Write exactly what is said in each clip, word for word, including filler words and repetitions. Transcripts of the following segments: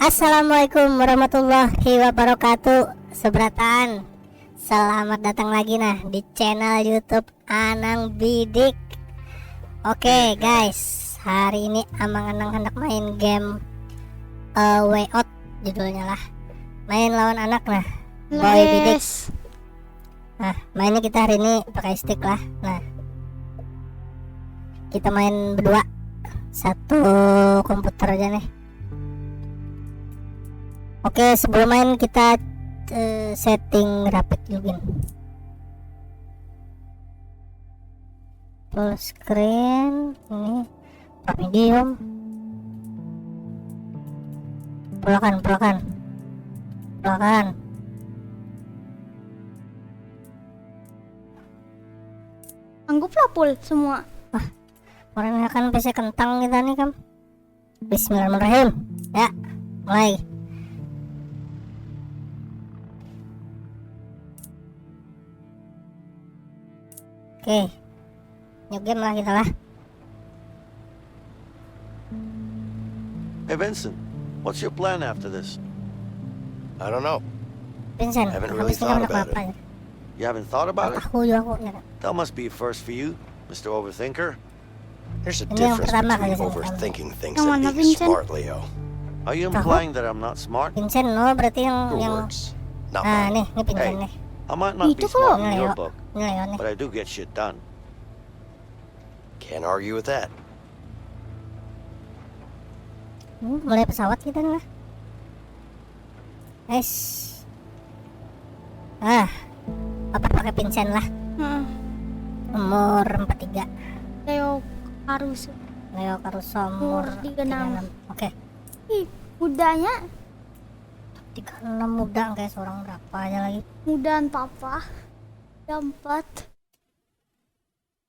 Assalamualaikum warahmatullahi wabarakatuh, sebrataan. Selamat datang lagi nah di channel YouTube Anang Bidik. Oke guys, hari ini Amang Anang hendak main game uh, Way Out judulnya lah. Main lawan anak nah. Boy Bidik. Nah, mainnya kita hari ini pakai stick lah. Nah, kita main berdua, satu komputer aja nih. Oke, sebelum main kita uh, setting grafik dulu gini. Full screen ini, medium. Pulakan, pulakan, pulakan. Anggaplah full semua. Wah, orang akan P C kentang kita nih kam. Bismillahirrahmanirrahim. Ya, mulai. Oke, new game lah kita lah. Hey Vincent, what's your plan after this? I don't know. Vincent, Haven't aku really sih thought nggak about apa-apa it. Ya. You haven't thought about it? Tahu juga aku ya. That must be a first for you, Mister Overthinker. There's a Ini yang difference pertama between kali saya overthinking things Yang and mana, being Vincent? smart, Leo. Are you Tahu. Implying that I'm not smart? Vincent, no, berarti yang Your yang words, not ah mine. Nih, ini Vincent Hey, nih. I might not Itu be kok. smart in Ini your Leo. book, Ini Leo nih. but I do get shit done. Can't argue with that. Hmm, mulai pesawat kita nih lah. Es. Ah, apa pakai Vincent lah? Heeh. Umur empat tiga. Leo Caruso. Leo Caruso umur Umur tiga enam. Oke. Ih, mudanya Tiga enam muda kayak seorang berapa aja lagi. Mudaan papa. Jam empat.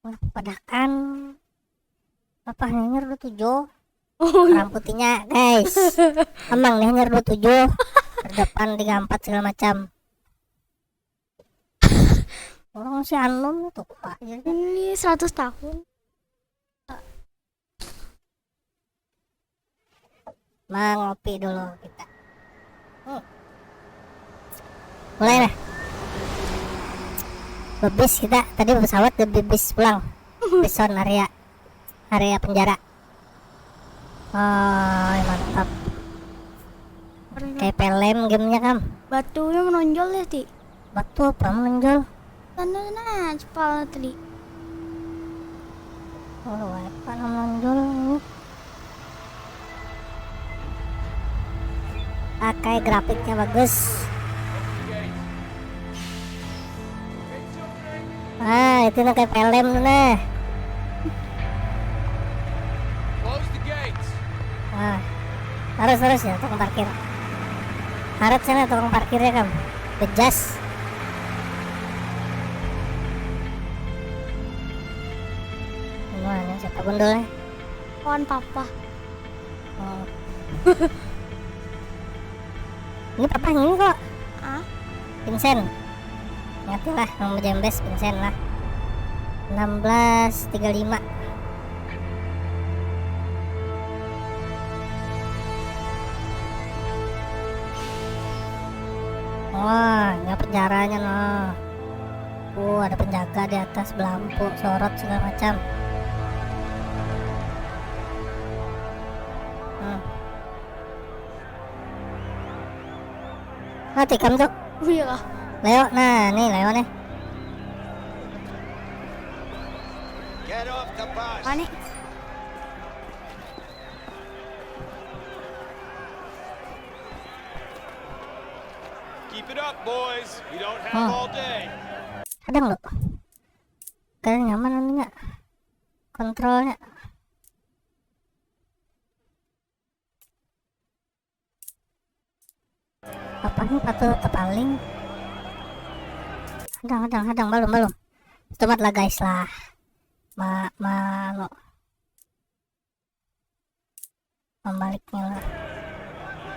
Wah, padahkan apa hanyar dua tujuh. Oh iya. Orang putihnya guys. Emang nih hanyar dua tujuh. Terdepan tiga empat segala macam. Orang si Anom tuh pak. Jadi Ini seratus tahun. Mengopi dulu kita. Hmm. Mulai lah. Bebis kita tadi pesawat ke bebis pulang. Bison area area penjara. Oh, mantap. Kayak film gamenya kam. Batunya menonjol ya, Ti. Batu apa menonjol? Sana sana cepal tadi. Oh, apa menonjol ini? Pakai grafiknya bagus. Ah, itu nang kayak film tuh nah. Close the gates. Ah, terus terus ya tukang parkir. Harat sana tukang parkirnya kam. Bejas. Wah, ini siapa gundulnya? Kawan papa. Oh. Ini papa ini kok. Ah, Vincent. Ngerti lah, nomor jambes Vincent lah. Enam belas tiga lima. Wah, ini penjaranya noh. Uh, ada penjaga di atas, belampu, sorot segala macam. Hmm. Mati kam tuh. Oh iya kah? Leo, nah nih Leo nih. Get off the bus. Mana? Keep it up, boys. We don't have Huh. all day. Kadang lo. Kadang nyaman anunya. Kontrolnya. Apa nih patut terpaling? Hadang, hadang, hadang, balum, balum. Tomat lah guys lah. Ma, ma, lo. Membaliknya lah.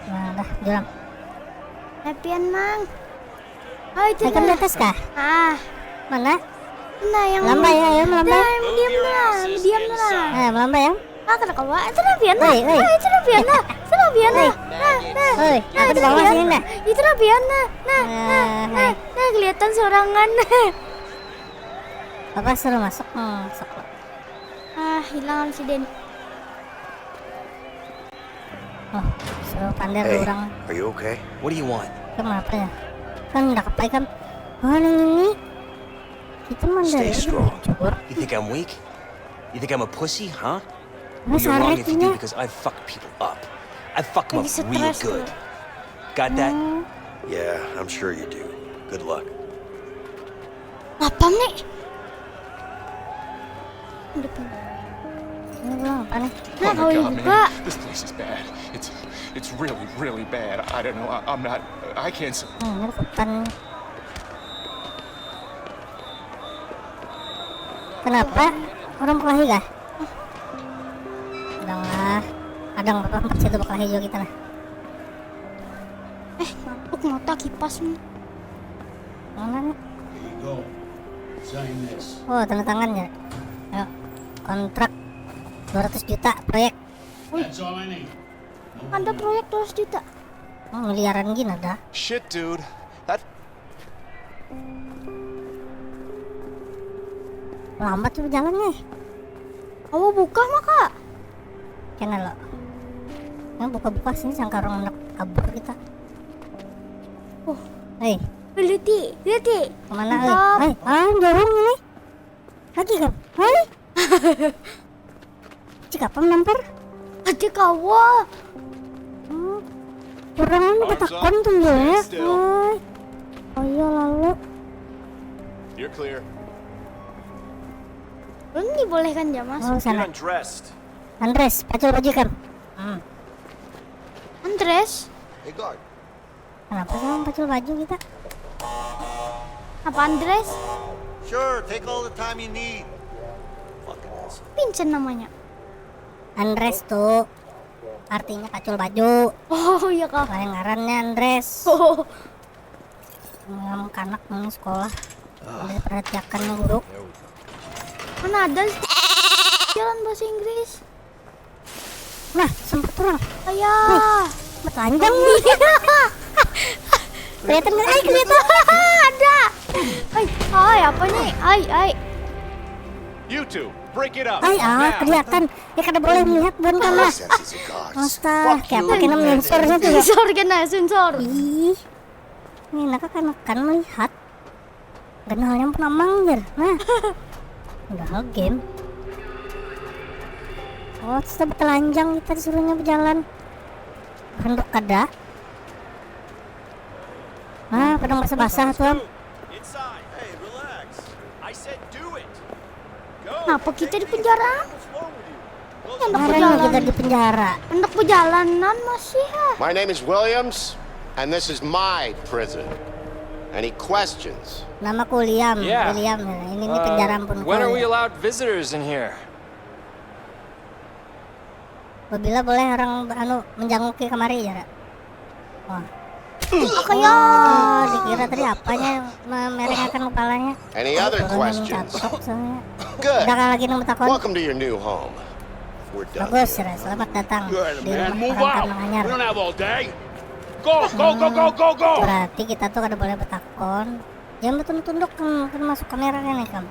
Nah, dah, jurang. Happyan, Mang. Oh, itu Naik di dah. Atas kah? Ah, Mana? nah yang Lambai ya, ya, melambai. Nah, yang medium lah, medium lah. Eh, melambai ya. Ah, kada kawa. Itu Rapiana. Oi, oi. Ah, itu Rapiana. Itu Rapiana. Oi. Nah, nah. Oi, aku di bawah sini dah. Itu lah pian nah. Nah, nah, nah, nah, kelihatan sorangan. Apa suruh masuk? Hmm, masuk lah. Ah, hilang si Den. Oh, suruh pander hey, orang. Are you okay? What do you want? Kenapa ya? Kan udah kepai kan. Oh, ini. Kita mandar. Stay strong. You think I'm weak? You think I'm a pussy, huh? Well, you're wrong if you do because I've fucked people up. I've fucked them up real good. Got that? Mm. Yeah, I'm sure you do. Good luck. Apa nih? Depan. Ini belum apa nih? Nah, oh, kau buka. This place is bad. It's it's really really bad. I don't know. I, I'm not. I can't. Hmm, ini depan. Kenapa? Orang kelahi kah? Kadang lah, kadang apa empat situ bakal hijau kita lah. Eh, mabuk mata kipas nih. Mana nih? Oh, tanda tangan ya. Ayo, kontrak dua ratus juta proyek. Ada proyek dua ratus juta. Oh, miliaran gini ada. Shit, dude. That Lambat tuh jalan nih. Kamu buka maka? Kena lo. Nah, buka-buka sini sangka orang nak kabur kita. Oh, hei. Lihat, lihat. Kemana? Hei, ah, dorong ini. Lagi kan? Hei. Cik apa menampar? Ada kawa. Hmm. Orang ini ketakon tuh ya. Oi. Oh iya lalu. You're clear. Belum dibolehkan ya mas. Oh sana. Undressed. Andres, pacul baju kan. Hmm. Andres. Hey guard. Kenapa sih pacul baju kita? Apa Andres? Sure, take all the time you need. Vincent namanya. Andres tuh artinya pacul baju. Oh iya kak. Lain ngarannya Andres. Oh. Ngam kanak nang sekolah. Ada perhatiakan guru. Mana ada jalan bahasa Inggris? Nah, sempat orang. Ayah. Bertelanjang. Kelihatan nggak? Ay, kelihatan. Ada. Ay, ay, apa nih? Ay, ay. You two, break it up. Ay, ah, kelihatan. Ya kada boleh melihat bukan kan lah. Astaga, kayak apa kena mensornya tuh ya. Sensor kena, sensor. Ih, ini nak kan kan melihat. Ganalnya pun amang jer. Nah. Udah game. Oh, kita telanjang kita disuruhnya berjalan. Handuk kada. Ah, padang basah-basah tuh. Kenapa kita di penjara? Kemarin kita di penjara. Anak perjalanan masih ha. My name is Williams, and this is my prison. Any questions? Nama William, yeah. William. Ini, ini uh, penjara ampun. When are we allowed visitors in here? Babila boleh orang anu menjanguki kamari jara. Wah. Apa ya? Oh, dikira tadi apanya memerengakan kepalanya. Any other questions? Good. Ada lagi nang bertakon. Welcome to your new home. We're done. Bagus, Ira. Selamat datang di rumah orang nang anyar. We don't have all day. Go, go, go, go, go, go. Berarti kita tuh kada boleh bertakon. Jangan bertunduk-tunduk kan, kan masuk kamera kan ya kamu.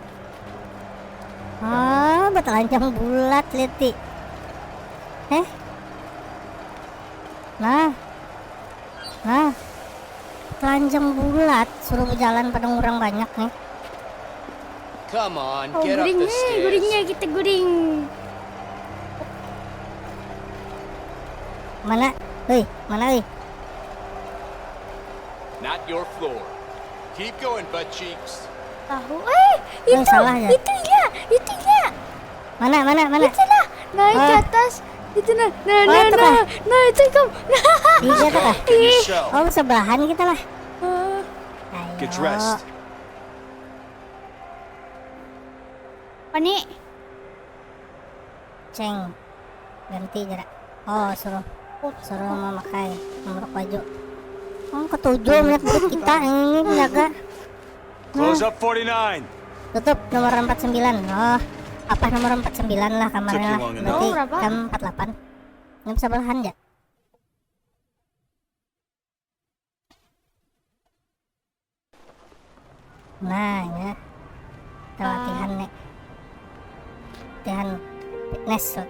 Ah, bertelanjang bulat liti. Eh? Nah. Nah. Telanjang bulat suruh berjalan pada orang banyak nih. Come on, oh, get guring up the nih, stairs. Guringnya kita guring. Mana? Hei, mana hei? Not your floor. Keep going, butt cheeks. Tahu. Eh, itu, salah ya? Itu ya, itu ya. Mana, mana, mana? Itu lah, naik oh. Ke atas. Itu nah, nah, oh, nah, itu nah, kan? Nah, itu kamu. Iya, itu kan? Oh, sebelahan kita lah. Uh. Ayo. Get dressed. Pani. Ceng. Ganti jera. Oh, suruh suruh memakai membrok baju. Oh, ketujuh melihat buat kita ini menjaga. Close up forty-nine. Tutup nomor empat sembilan. Oh, apa nomor empat sembilan lah kamarnya. Berarti oh, jam empat delapan. Jam sebelahan ya. Nah, ya. Kita latihan, Nek. Latihan fitness, Wak.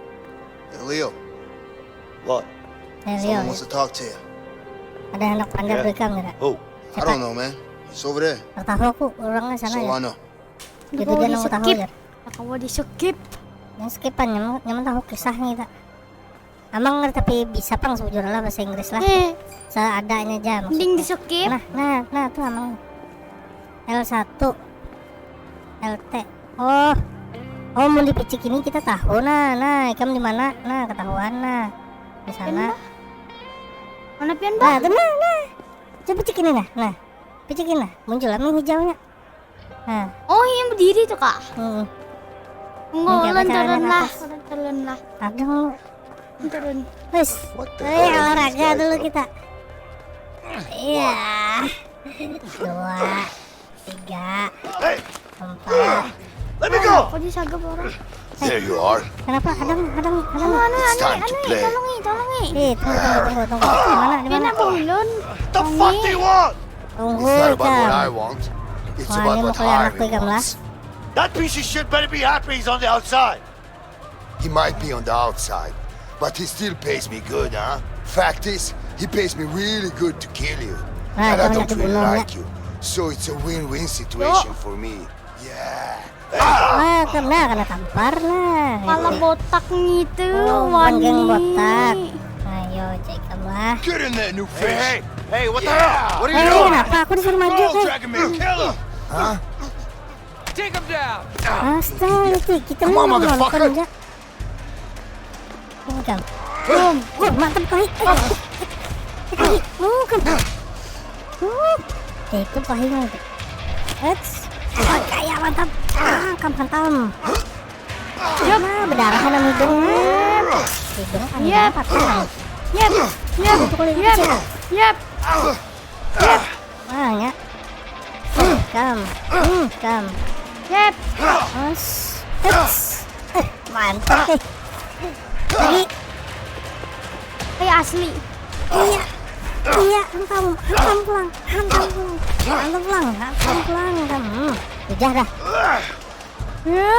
Hey, Leo. What? Eh, Leo, Someone wants to talk to you. Ada anak pandai Yeah. Belakang nggak? Who? I don't know, man. He's over there. Tahu aku orangnya sana ya. Solano. Itu dia nang tahu Skip. Ya. Kawa di skip. Yang skipan nyaman, nyaman tahu kisahnya kita. Amang ngerti tapi bisa pang sejujur lah bahasa Inggris lah. Eh, Seadanya aja mending di maksudnya. skip. Nah, nah, nah tuh amang. L satu. L T. Oh. Oh, mau dipicik ini kita tahu nah. Nah, ikam di mana? Nah, ketahuan nah. Di sana. Mana pian, Nah, Bah? tuh nah, nah. Coba picikin nah. Nah. Picikin nah. Muncul lah hijaunya. Nah. Oh, yang berdiri tuh, Kak. Hmm. Enggak, Yang ulun kayak turun pacaran lah, atas. ulun turun lah. Tadang lu. Turun. Terus. What the Eh, hell are these olahraga guys dulu up kita. Iya. Dua. Tiga. Hey, Empat. Let me go! Kok disagap orang? There you are. Kenapa? Kadang, kadang, kadang. Anu, anu, It's anu, time to anu, play. Tolongi, tolongi. Eh, tunggu, tunggu, tunggu, tunggu. Di mana, di Dia mana? Nak ulun. The fuck do you want? Tunggu, It's not about what Ikam. I want. It's Wah, about ini what mukul anak Harvey Ikam lah. Wants. That piece of shit better be happy he's on the outside. He might be on the outside, but he still pays me good, huh? Fact is, he pays me really good to kill you. Nah, And I itu don't anak really dibunuhnya. Like you. So it's a win-win situation for me. Yeah. Nah, kena, kena tampar lah. Kepala botak gitu, Oh, wani. Geng botak. Ayo, cek lah. Get in there, new Hey, fish. Hey, what the hell? What are you Eh, doing? Kenapa aku disuruh maju? Go, Eh? Dragon Man, kill him! Huh? Take him down. Astaga, Cik. Kita Come mau on, nonton motherfucker. Aja. Ini kan. Boom. Oh, mantap kali. Eh, eh, eh, kali. Oh, kan. Oh. Eh, itu paling nanti. Eits. Oh, kayak mantap. Ah, kam hantam. Nah, berdarah dalam hidung. Hidung kan Yep. patah. Yep, yep, Itu kulit yep, kecil. Yep. Ah, ya. Hmm, kam. Hmm, kam. Yep. Os. Eits. Eh, mantap nih. Lagi. Kayak asli. Iya. Iya, hantam, hantam pulang, hantam pulang, hantam pulang, hantam pulang, hantam. Hmm, udah dah. Ya.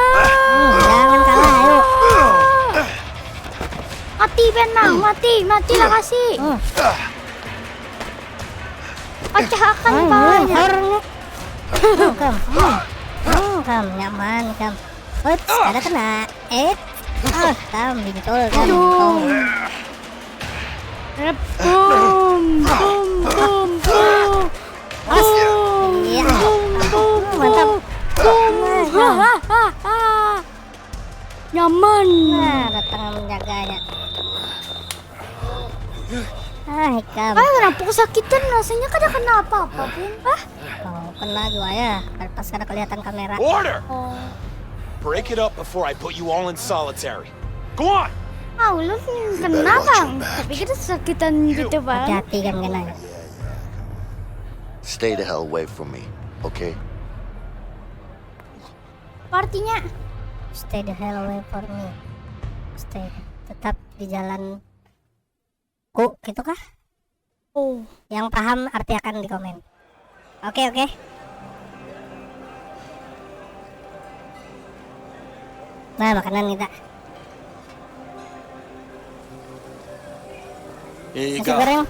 Hmm, jangan kalah, ayo. Mati pian, Mang, mati, mati lah kasih. Hmm, Pecahkan hmm, palanya. Horor nih. Hmm, kam, hmm, hmm, kam, nyaman kam. Ups, ada kena. Eh, ah, kam, bincul kam. Aduh. Rep, boom, boom, boom, boom. Os, iya. Boom, boom, Mantap. boom, boom. Hahaha. Nyaman. Nah, datang menjaganya. Ah, ikam. Ah, kenapa kesakitan? Rasanya kada kena apa-apa, Pin. Ah. Oh, kena juga ya. Pas kada kelihatan kamera. Order! Oh. Break it up before I put you all in solitary. Go on! Ah, ulun kena, Bang. Tapi kita kesakitan gitu, Bang. Hati-hati kan kena. Stay the hell away from me, okay? Apa artinya? Stay the hell away from me. Stay tetap di jalan ku gitu kah? Oh. Yang paham artiakan di komen. Oke, oke. Nah, makanan kita. Nasi goreng.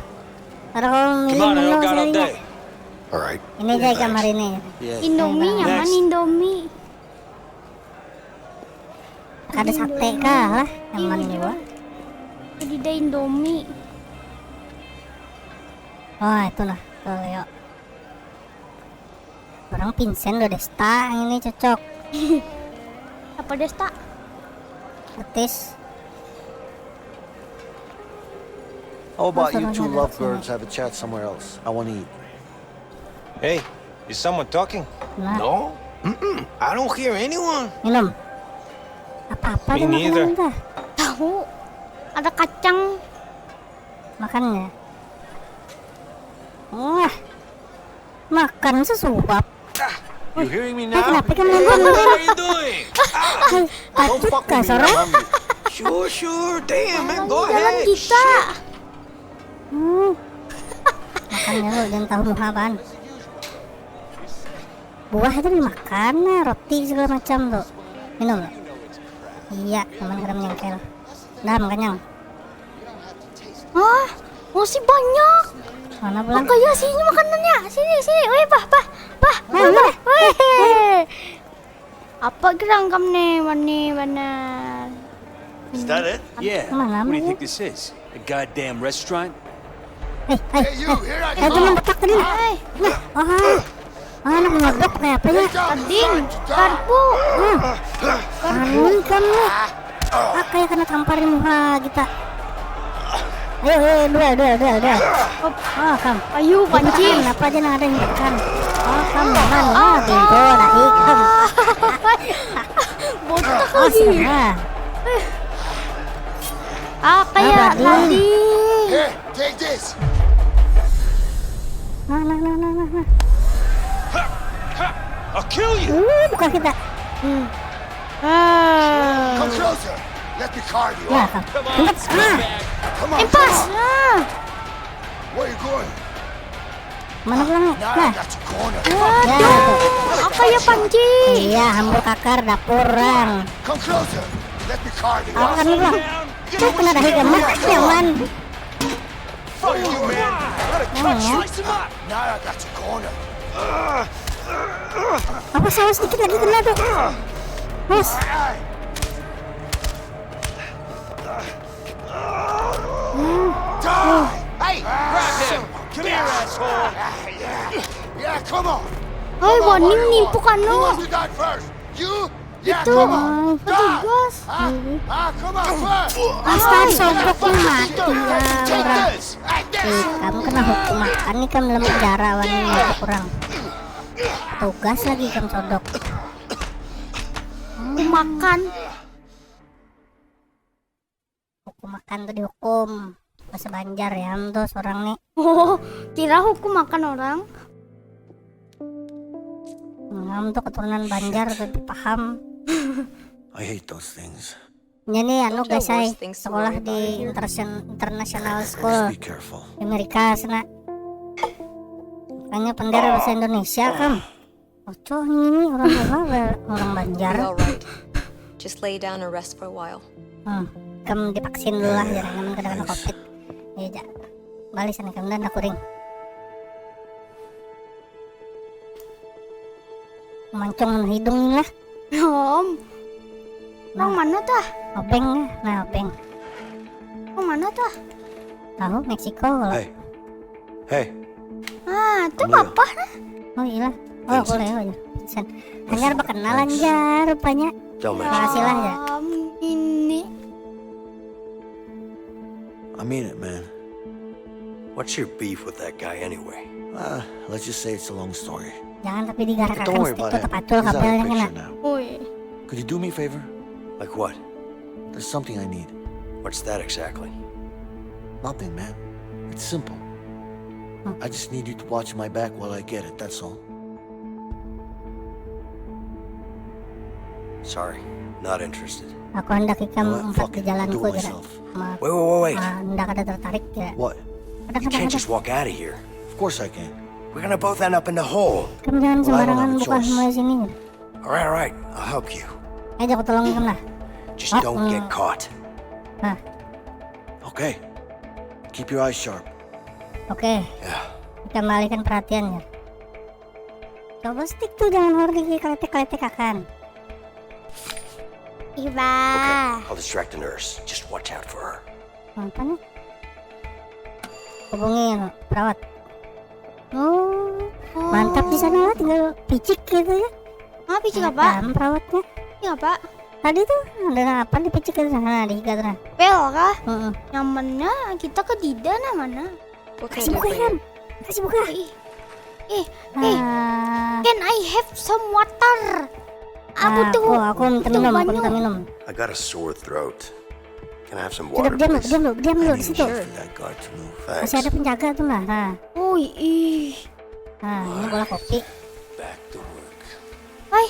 Orang minum sekalinya. All right. Ini aja ikan hari ini. Indomie nyaman, Indomie. Kada sate kah lah, nyaman juga. Jadi ada Indomie. Wah, itulah. Tuh, yuk. Orang Vincent udah Desta yang ini cocok. Apa Desta? Artis. How about you two lovebirds have a chat somewhere else? I want to eat. Hey, is someone talking? Nah. No? Mm-mm. I don't hear anyone. Minum. Apa-apa Me dia neither. Makanan tuh. Tahu. Ada kacang. Makannya. Wah. Makan sesuap. You hearing me Eh, now? kenapa kamu makan? What are you doing? Hai, takut kah, Sora? Sure, sure. Damn, man. Go Jalan ahead. Kita. Hmm. Makannya lu jangan tahu muha apaan. Buah itu dimakan, nah, roti segala macam tuh. Minum. Iya, aman kada menyengkel. Dah, kenyang. Hah? Masih banyak. Mana pulang? Kaya sini makanannya. Sini, sini. Weh, bah, bah, bah. Nah, bah, bah. Weh. Apa gerang kam nih, wani banar. Is that it? Yeah. Mana What do you namanya? Think this is? A goddamn restaurant? Eh, eh, Hey, you, eh, here I eh, come. teman dekat tadi. Huh? Nah, oh, ah, anak nyodok kayak apa ya? Hey, come, Ding, trying to die. Garpu. Anu kamu. Ah, kayak kena tampar di muka kita. Ayo, ayo, dua, dua, dua, dua. Ah, kamu. Ayo, panci. Kenapa aja nang ada yang tekan? Oh, kamu mana? Ah, bingo, nah, ikam. Botak Oh, lagi. sudah. Ah, kayak Apa, Ding? tadi. Here, take this. Nah, nah, nah, nah, nah, nah. I'll kill you! Uh, buka kita. Ah. Come closer. Let me carve you Nah, up. kamu. Empat. Ah, Come on, Impas. come on. Ah. Where you going? Mana pulang? Now I Nah, got you cornered. ya tuh. Apa ya, panci? Iya, hambur kakar dapur orang. Come closer. Let me carve you Apa up. kan pulang? Tuh kena dahi kamu, nyaman. Fuck you, man! I'm gonna cut you! Slice him up! Now I got you cornered. Apa salah sedikit lagi kena tuh? Bos, All right. Die. Hey! Grab him! Come here, asshole! Yeah, yeah, come on. Hei, Come on, waning where you nimpuk are? anu. Who wants to die first? You? Yeah, Itu. come on. Die. Petugas. Ah, ah, come on, first. Asal sogok nih mati lah Take orang. this. Take this. Eh, kamu kena hukum makan nih, kamu dalam penjara, wani, kurang. Tugas lagi kamu sodok. Makan. Hukum makan tuh dihukum. Bahasa Banjar ya, tuh seorang nih. Oh, kira hukum makan orang. Ngam tuh keturunan Banjar tapi paham. I hate those things. Nya nih anu Don't you guys, ay, worse things to sekolah worry di about here? interna- international Just school be careful. di Amerika sana. Makanya pendar bahasa Indonesia kam. Ocoh ini orang apa orang Banjar. Be all right. Just lay down and rest for a while. Hmm, kam divaksin dulu lah ya, namun kada kena Thanks. covid. Ya ja. Balik sana kam dan kuring. Mancung hidung ini lah. Om. Nang mana tah? Obeng lah, nah obeng. Nang mana tah? Tahu Meksiko kalau. Hey. Hey. Ah, itu Kamu ya? apa nah? Oh iya. Oh, aku lewat aja. Sen. Hanyar berkenalan ja rupanya. Don't mention. Makasih lah ya. Om, ini. I mean it, man. What's your beef with that guy anyway? Uh, let's just say it's a long story. Jangan tapi But don't digarakakan worry stick about tuh it. tepatul He's out of kabel the yang kena. Picture now. Woi. Could you do me a favor? Like what? There's something I need. What's that exactly? Nothing, man. It's simple. I just need you to watch my back while I get it, that's all. Sorry, not interested. Aku hendak ikam Well, empat fuck di it, I'll do jalanku it kira. myself. Ma- Wait, wait, wait, wait. ma- Ndak ada tertarik kira. What? Ada You ada can't ada. Just walk out of here. Of course I can. We're gonna both end up in the hole. Kamu jangan Well, I don't sembarangan have a buka choice. semua sini. All right, all right. I'll help you. Ayo aku tolong ikam lah. Just don't get caught. Nah, Okay. Keep your eyes sharp. oke. Yeah. Kita alihkan perhatiannya. Coba stick tuh jangan horor dikeletek-keletek akan. Iba. I'll distract the nurse. Just watch out for her. Apa nih? Hubungi anu, perawat. Oh, mantap di sana lah, tinggal picik gitu ya. Ah, picik apa? Paham perawatnya. Picik apa? Tadi tuh ada apa dipicik di sana di higa tuh nah. Pel kah? Heeh. Nyamannya kita ke dida nah mana? We'll Kasih take buka it kan? later. Kasih buka. Ih, ih, ih. Ah, Can I have some water? Aku nah, tuh aku aku minta butuh minum, aku banyu. minta minum. I got a sore throat. Can I have some Sudah water, diam dulu, please? diam dulu, diam I dulu need di you situ. for that guard to move. Masih Thanks. Ada penjaga tuh nah. Nah, Oi, ih. Nah, ini bola kopi. Back to work. Hai,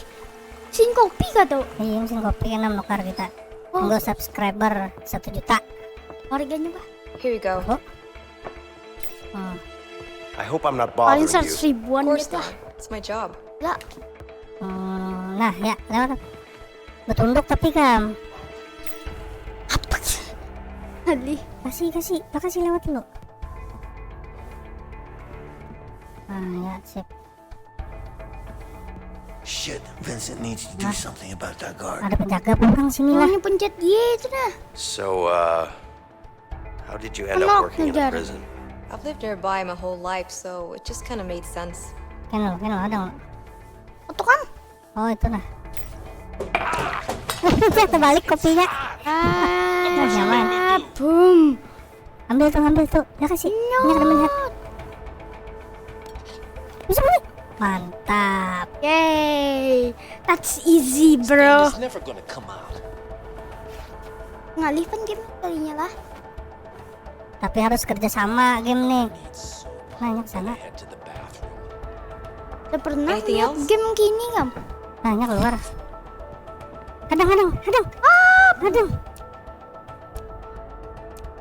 sin kopi kah tuh? Iya, mesin kopi kan menukar kita. Oh. Tunggu subscriber satu juta. Harganya bah? Here you go. Oh. Hmm. I hope I'm not Paling bothering seratus you. ribuan Of course gitu. Not. It's my job. Lah, Hmm, nah, ya, lewat. Betunduk tapi, kam. Apa? Alih. Kasih, kasih, kasih lewat dulu. Nah, ya, sip. Shit, Vincent needs to do Hah? Something about that guard. Ada penjaga belakang sini lah. Ini pencet Y itu nah. So, uh, how did you end Kenal up working in a ngejar. Prison? I've lived nearby my whole life, so it just kind of made sense. Kenal, kenal, ada nggak? Itu kan? Oh, itu nah. Terbalik kopinya. Ah, Nyaman. Boom. Ambil tuh, ambil tuh. Ya kasih. Ini ada melihat. Bisa beli. Mantap. Yay. That's easy, bro. It's never gonna come out. Ngalih kan game kalinya lah. Tapi harus kerja sama game nih. It's so Nah, ini ke sana. Head to the bathroom. Udah pernah Anything lihat else? Game gini, kam? Nah, ini keluar. Hadang, hadang, hadang. Hadang.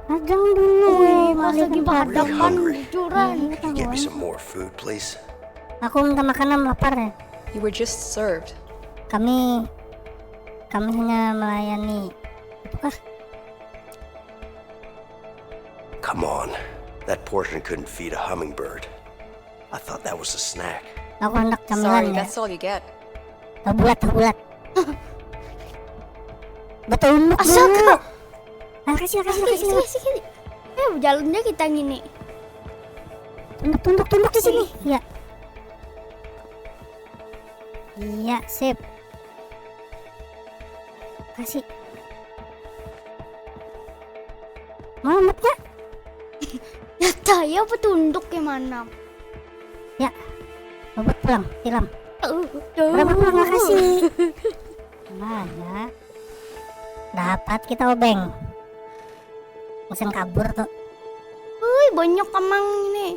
Hadang dulu. Wih, pas Malikin lagi pagar. berhadapan Hungry. Juran. Ini Can you get me ketahuan. Some more food, please? Aku minta makanan, lapar ya. You were just served. Kami, kami hanya melayani. Itukah? Come on. That portion couldn't feed a hummingbird. I thought that was a snack. Aku hendak Sorry, camilan ya. That's all you get. Tahu bulat, tahu bulat. Betul. Astaga. Ah, kasih, kasih, Kasih, kasih. kasih, kasih. Eh, jalannya kita gini. Tunduk, tunduk, tunduk di sini. Iya. Iya, sip. Kasih. Mamat ya? Ya, saya petunduk ke mana? Ya. Robot pulang, tilam. Tuh, Robot pulang, tuh. Makasih. Nah, ya. Dapat kita obeng. Mesin kabur tuh. Wih, banyak kemang ini.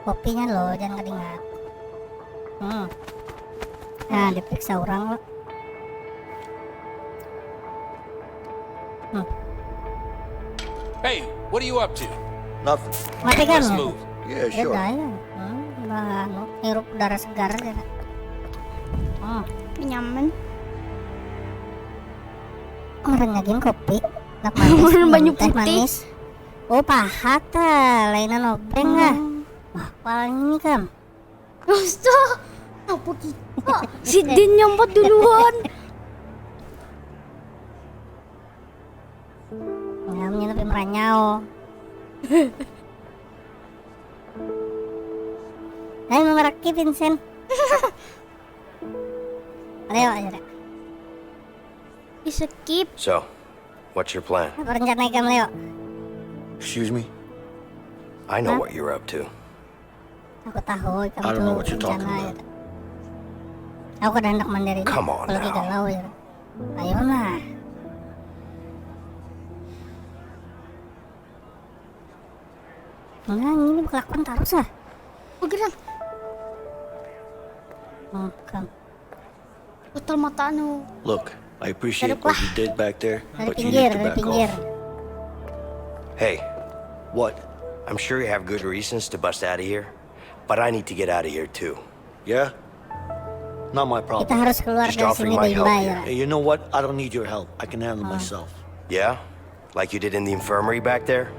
Kopinya loh, jangan kedingat. Hmm. Nah, diperiksa orang loh. Hmm. Hey, what are you up to? Nothing. Mati kan? Let's move. Yeah, Ya sure. udah ya. Hmm, bah, anu, hirup udara segar aja. Hmm. Nyaman. Orangnya gin kopi. Nak manis, Orang minum banyu teh putih. Manis. Oh, pahat ah. Lainan obeng ah. Hmm. Wah, paling ini kam. Dosa. Apa kita? Si Din nyambat duluan. Ngam, ini lebih meranyau. Ayo, memeraki, Vincent. Leo aja deh. Di skip. So, what's your plan? Apa rencana ikam, Leo? Excuse me? I know Huh? What you're up to. Aku tahu ikam I don't tuh know what you're talking rencana about. Itu. Aku kada hendak mandiri. Come on Aku lagi now. Galau ya. Ayo lah. Nah, ini berkelakuan terus ah. Bergerak. Oh, kam. Betul mata anu. Look, I appreciate Garuk what lah. You did back there, Dari but you pinggir, need to dari back pinggir. Off. Hey, What? I'm sure you have good reasons to bust out of here, but I need to get out of here too. Yeah? Not my problem. Kita harus keluar Just dari offering sini my deh, help Mbak, here. ya. Hey, you know what? I don't need your help. I can handle Oh. Myself. Yeah? Like you did in the infirmary back there?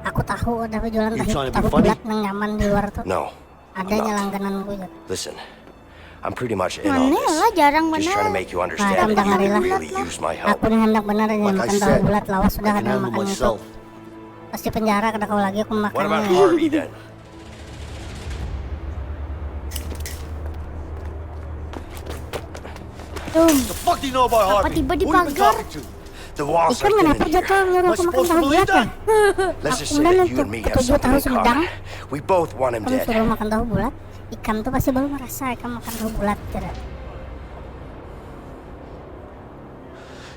Aku tahu ada penjualan You tahu, trying to be tahu funny? Bulat nang nyaman di luar tuh. No. Adanya I'm not. Langgananku gitu. Listen, I'm pretty much in on Mana this. Lah, jarang Just trying to benar. Make you understand Nah, that you dengar could lah. Really use my help. Aku nih hendak benar aja Like I makan tahu said, Bulat, lawas sudah I can ada handle makan itu. Myself. Pasti penjara kada kau lagi aku makan. What about Harvey then? Tuh. The fuck do you know about Apa Harvey? Tiba di Who you been pagar? Talking to? The walls Ikam are thin kenapa in jatuh here. nyuruh Am I aku makan Supposed to tahu believe Bulat ya? That? Let's just Udah say that nih, you and me have ketujuh something tahu in common. Sumedang. We both want him Kamu dead. Suruh makan tahu Bulat, ikam tuh pasti belum merasa ikam makan tahu Bulat, tidak?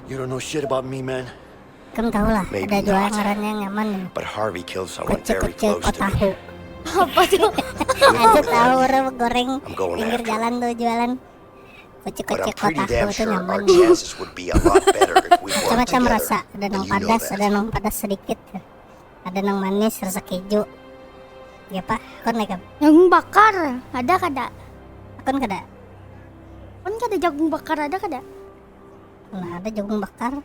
You don't know shit about me, man. Ikam tahu lah, Maybe ada jual not. Ngarannya yang nyaman nih. But Harvey killed someone very Kocek-kocek close to me. Kotahu. Apa tuh? Ada tahu orang goreng I'm going pinggir after jalan him. Tuh jualan. But I'm Kocek-kocek pretty Kotahu damn tuh sure our nyaman. Chances would be a lot better if we Coba worked kita together. Merasa ada And nang you know padas, that. Ada nang padas sedikit. Ada nang manis, rasa keju. Ya pak, kon naik apa? Jagung bakar, ada kada? Kon kada? Kon kada jagung bakar ada kada? Nah, ada jagung bakar.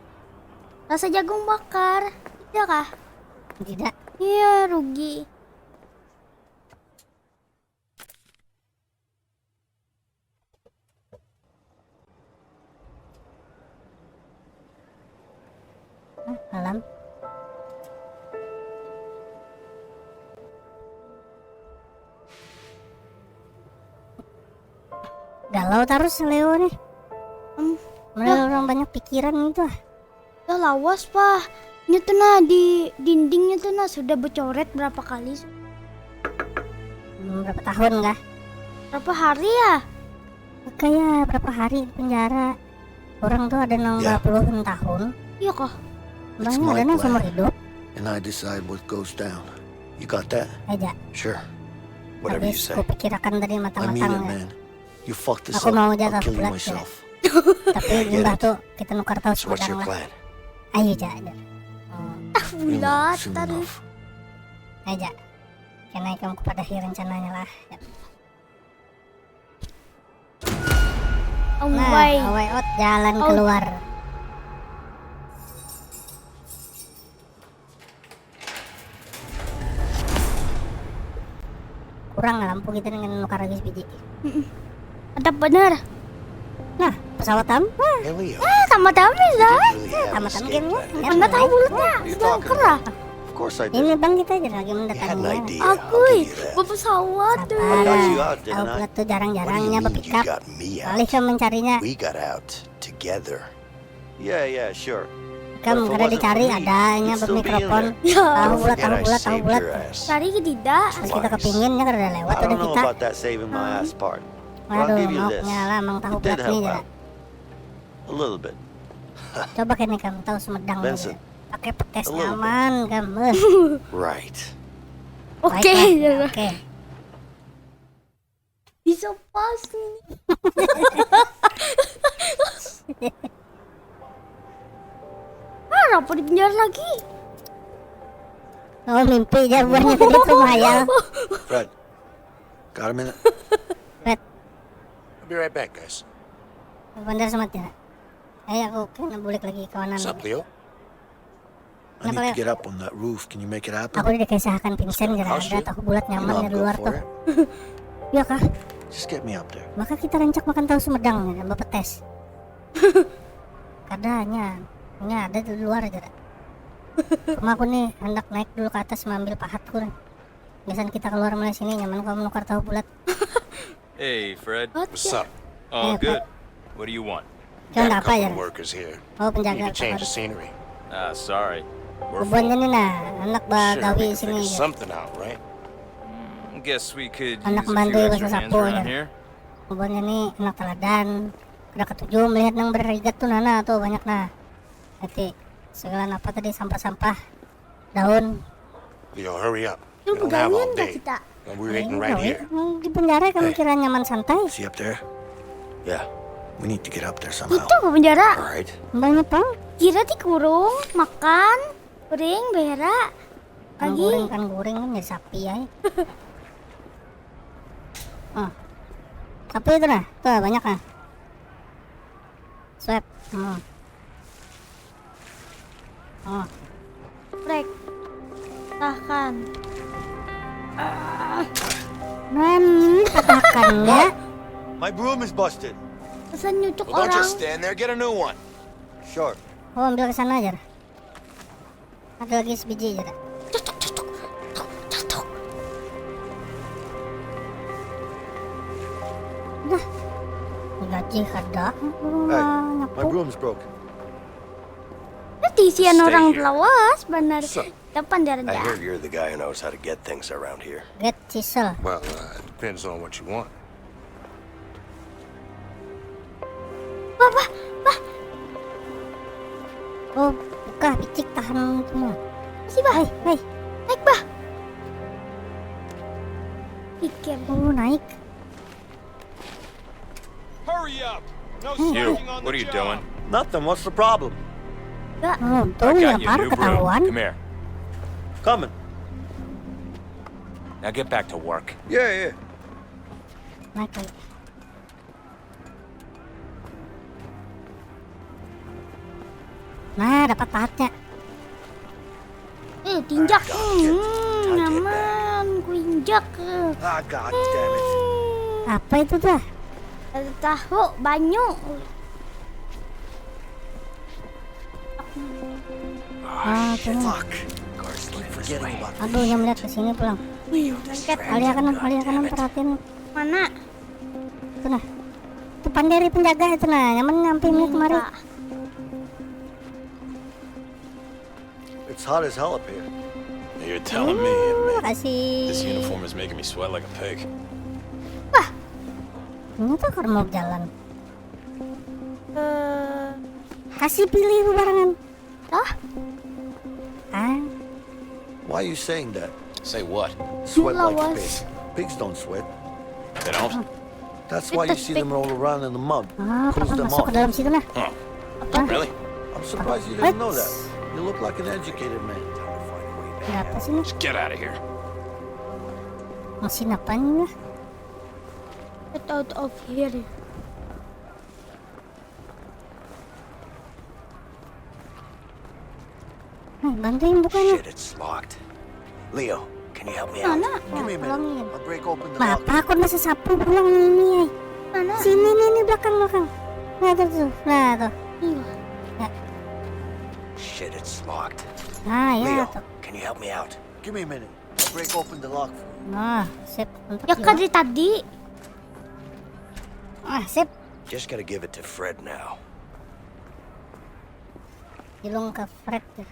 Rasa jagung bakar, tidak kah? Tidak. Iya, rugi. Malam. Galau terus Leo nih. Hmm. Mana orang banyak pikiran itu ah. Ya lawas pah. Nya tuh nah di dindingnya tuh nah sudah bercoret berapa kali. Hmm, berapa tahun kah? Berapa hari ya? Kayak berapa hari di penjara. Orang tuh ada nang Ya. Puluhan tahun. Iya kah? It's Banyak my ada nang plan. Seumur hidup. And I decide what goes down. You got that? Aja. Sure. Whatever you Habis say. Ku pikirakan tadi I mean matang-matang it, ya. Man. You fuck this Aku up, mau I'll jaga kill you bulat myself. Tapi I get limbah it. Tuh kita nukar tahu So what's your Sumedang lah. Plan? Ayo ja. Ja. Oh, Ah, You know, bulat soon tadi. Enough. Ayo ja. Kena ikam kupadahi rencananya lah. Ja. Oh Nah, my. Away out jalan Oh. Keluar. Kurang lampu kita dengan nukar lagi sebiji. Mantap bener. Nah, pesawat tam. Wah, Hey, Leo. Ah, sama-sama bisa. Didn't really have an Tamat-tamat escape gamenya. plan. Mana tahu bulatnya? What are you Sudah talking kerah. Of course I Ini did. bang kita aja lagi You had an mendatanginya. Idea. Aku I'll give you that. Berpesawat tuh. Sabar. I got you out, Tahu didn't I? bulat tuh jarang-jarang What do you nya mean you bepikap. Got me out. Alih kamu mencarinya. We got out together. Yeah, yeah, sure. Kamu kada dicari ada nya bermikrofon. Ya. Tahu bulat, tahu bulat, tahu bulat. Cari ke tidak. Pas kita kepinginnya kada lewat I ada don't know kita. About that saving my ass part. But I'll Aduh, give you this. Mauknya lah, mang tahu It did bulat help nih ya. Out. A little bit. Coba kini kamu tahu Sumedang Benson. Pakai petes A little bit. Nyaman kamu. Right. Oke. Baiklah, oke. Bisa pas ini. Ah, apa di penjara lagi? Oh, mimpi aja buahnya tadi tuh hayal. Fred. Got a minute? Fred. I'll be right back, guys. Bentar semat ya. Ayo aku kena bulik lagi kawanan. What's up, Leo? I need to get up on that roof. Can you make it happen? Aku udah dikaisahakan Vincent gara ada tahu bulat nyaman di luar tuh. Iya kah? Just get me up there. Maka kita rancak makan tahu Sumedang nih, tambah petes. Kadanya, ini ada di luar aja. Cuma aku nih hendak naik dulu ke atas mengambil pahatku nih. Biasanya kita keluar mulai sini nyaman kalau menukar tahu bulat. Hey, Fred. What's up? Oh, Hey, good. What do you want? Jangan Got a apa ya? Couple workers here. Oh Need penjaga. to change the scenery. Ah, sorry. We're Kebunnya full. Nih nah, anak Sure, bagawi we can sini. Figure something out, right? Guess we could Anak use a few bantu extra bahasa hands sapu around ya. Here. Kebunnya nih anak teladan. Kada ketuju melihat yang berharigat tuh nana tuh banyak nah. Nanti segala apa tadi sampah-sampah daun. Leo, hurry up. Lu We don't have all pegangan gak day. Kita? And we're waiting right here. Di penjara kamu kira nyaman santai. See up there? Yeah. We need to get up there somehow. Itu ke penjara. All right. Banyak pang. Kira dikurung, makan, kering, berak. Kan Lagi. Guring kan guring kan jadi sapi ya. Oh. Sapi itu nah, tuh banyak nah. Swab. Hmm. Oh. Break. Tahan. Nan katakan ya. My broom is busted. Pesan nyucuk Well, don't orang. Just stand there. Get a new one. Sure. Oh ambil ke sana aja. Ada lagi sebiji aja dah. Cocok, cocok. Cocok. Dah. Gaji kada. Hey, my broom's broken. Nanti isian Stay orang here. Lawas benar. So, Depan dia I rendah. Hear you're the guy who knows how to get things around here. Get chisel. Well, uh, it depends on what you want. Bah, bah, bah. Oh, buka picik tahan itu mah. Sih bah. Hei, hei. Naik bah. Pikir. Oh, naik. Hurry up! No Hmm. slacking on What the are you job. Doing? Nothing. What's the problem? Oh, I tuh got yang you a par new broom. Ketahuan. Come here. Coming. Now get back to work. Yeah, yeah. Naik lagi. Nah, dapat pahatnya. Eh, tinjak. Hmm, nyaman. Ku injak. Ah, god damn it. Apa itu tuh? Tahu banyu. Ah, tuh. Fuck. Keep forgetting about Aduh, yang melihat ke sini pulang. Wih, lengket. Alia kanan, alia kanan, perhatiin. Mana? Itu nah. Itu panderi penjaga itu nah, nyaman ngampi melihat kemari. It's hot as hell up here. You're telling me, inmate. Makasih. This uniform is making me sweat like a pig. Ini tuh kalau mau jalan. Eh, Kasih pilih bebarengan. Hah? Ah, Why are you saying that? Say what? Sweat like a Lawas. pig. Pigs don't sweat. They don't? That's why you see them roll around in the mud. ah, Cools papa them masuk off. Ke dalam situ nah. Huh. Ah, Really? I'm surprised you didn't know that. You look like an educated man. Ada apa sih nih? Just get out of here. Mesin apa nih? Get out of here. Nah, bantuin bukanya. Shit, it's locked. Leo, can you help me out? Mana? Give me a minute. Tolongin. I'll break open the Nah, lock. Aku masa sapu pulang ini. Mana? Sini nih, nih belakang belakang. Nah tuh tuh, nah tuh. Iya. Shit, it's locked. Nah ya Leo, tuh. Can you help me out? Give me a minute. I'll break open the lock for you. Nah, sip. Untuk Ya juga. Kan dari tadi. Ah, sip. Just gotta give it to Fred now. Dilung ke Fred tuh.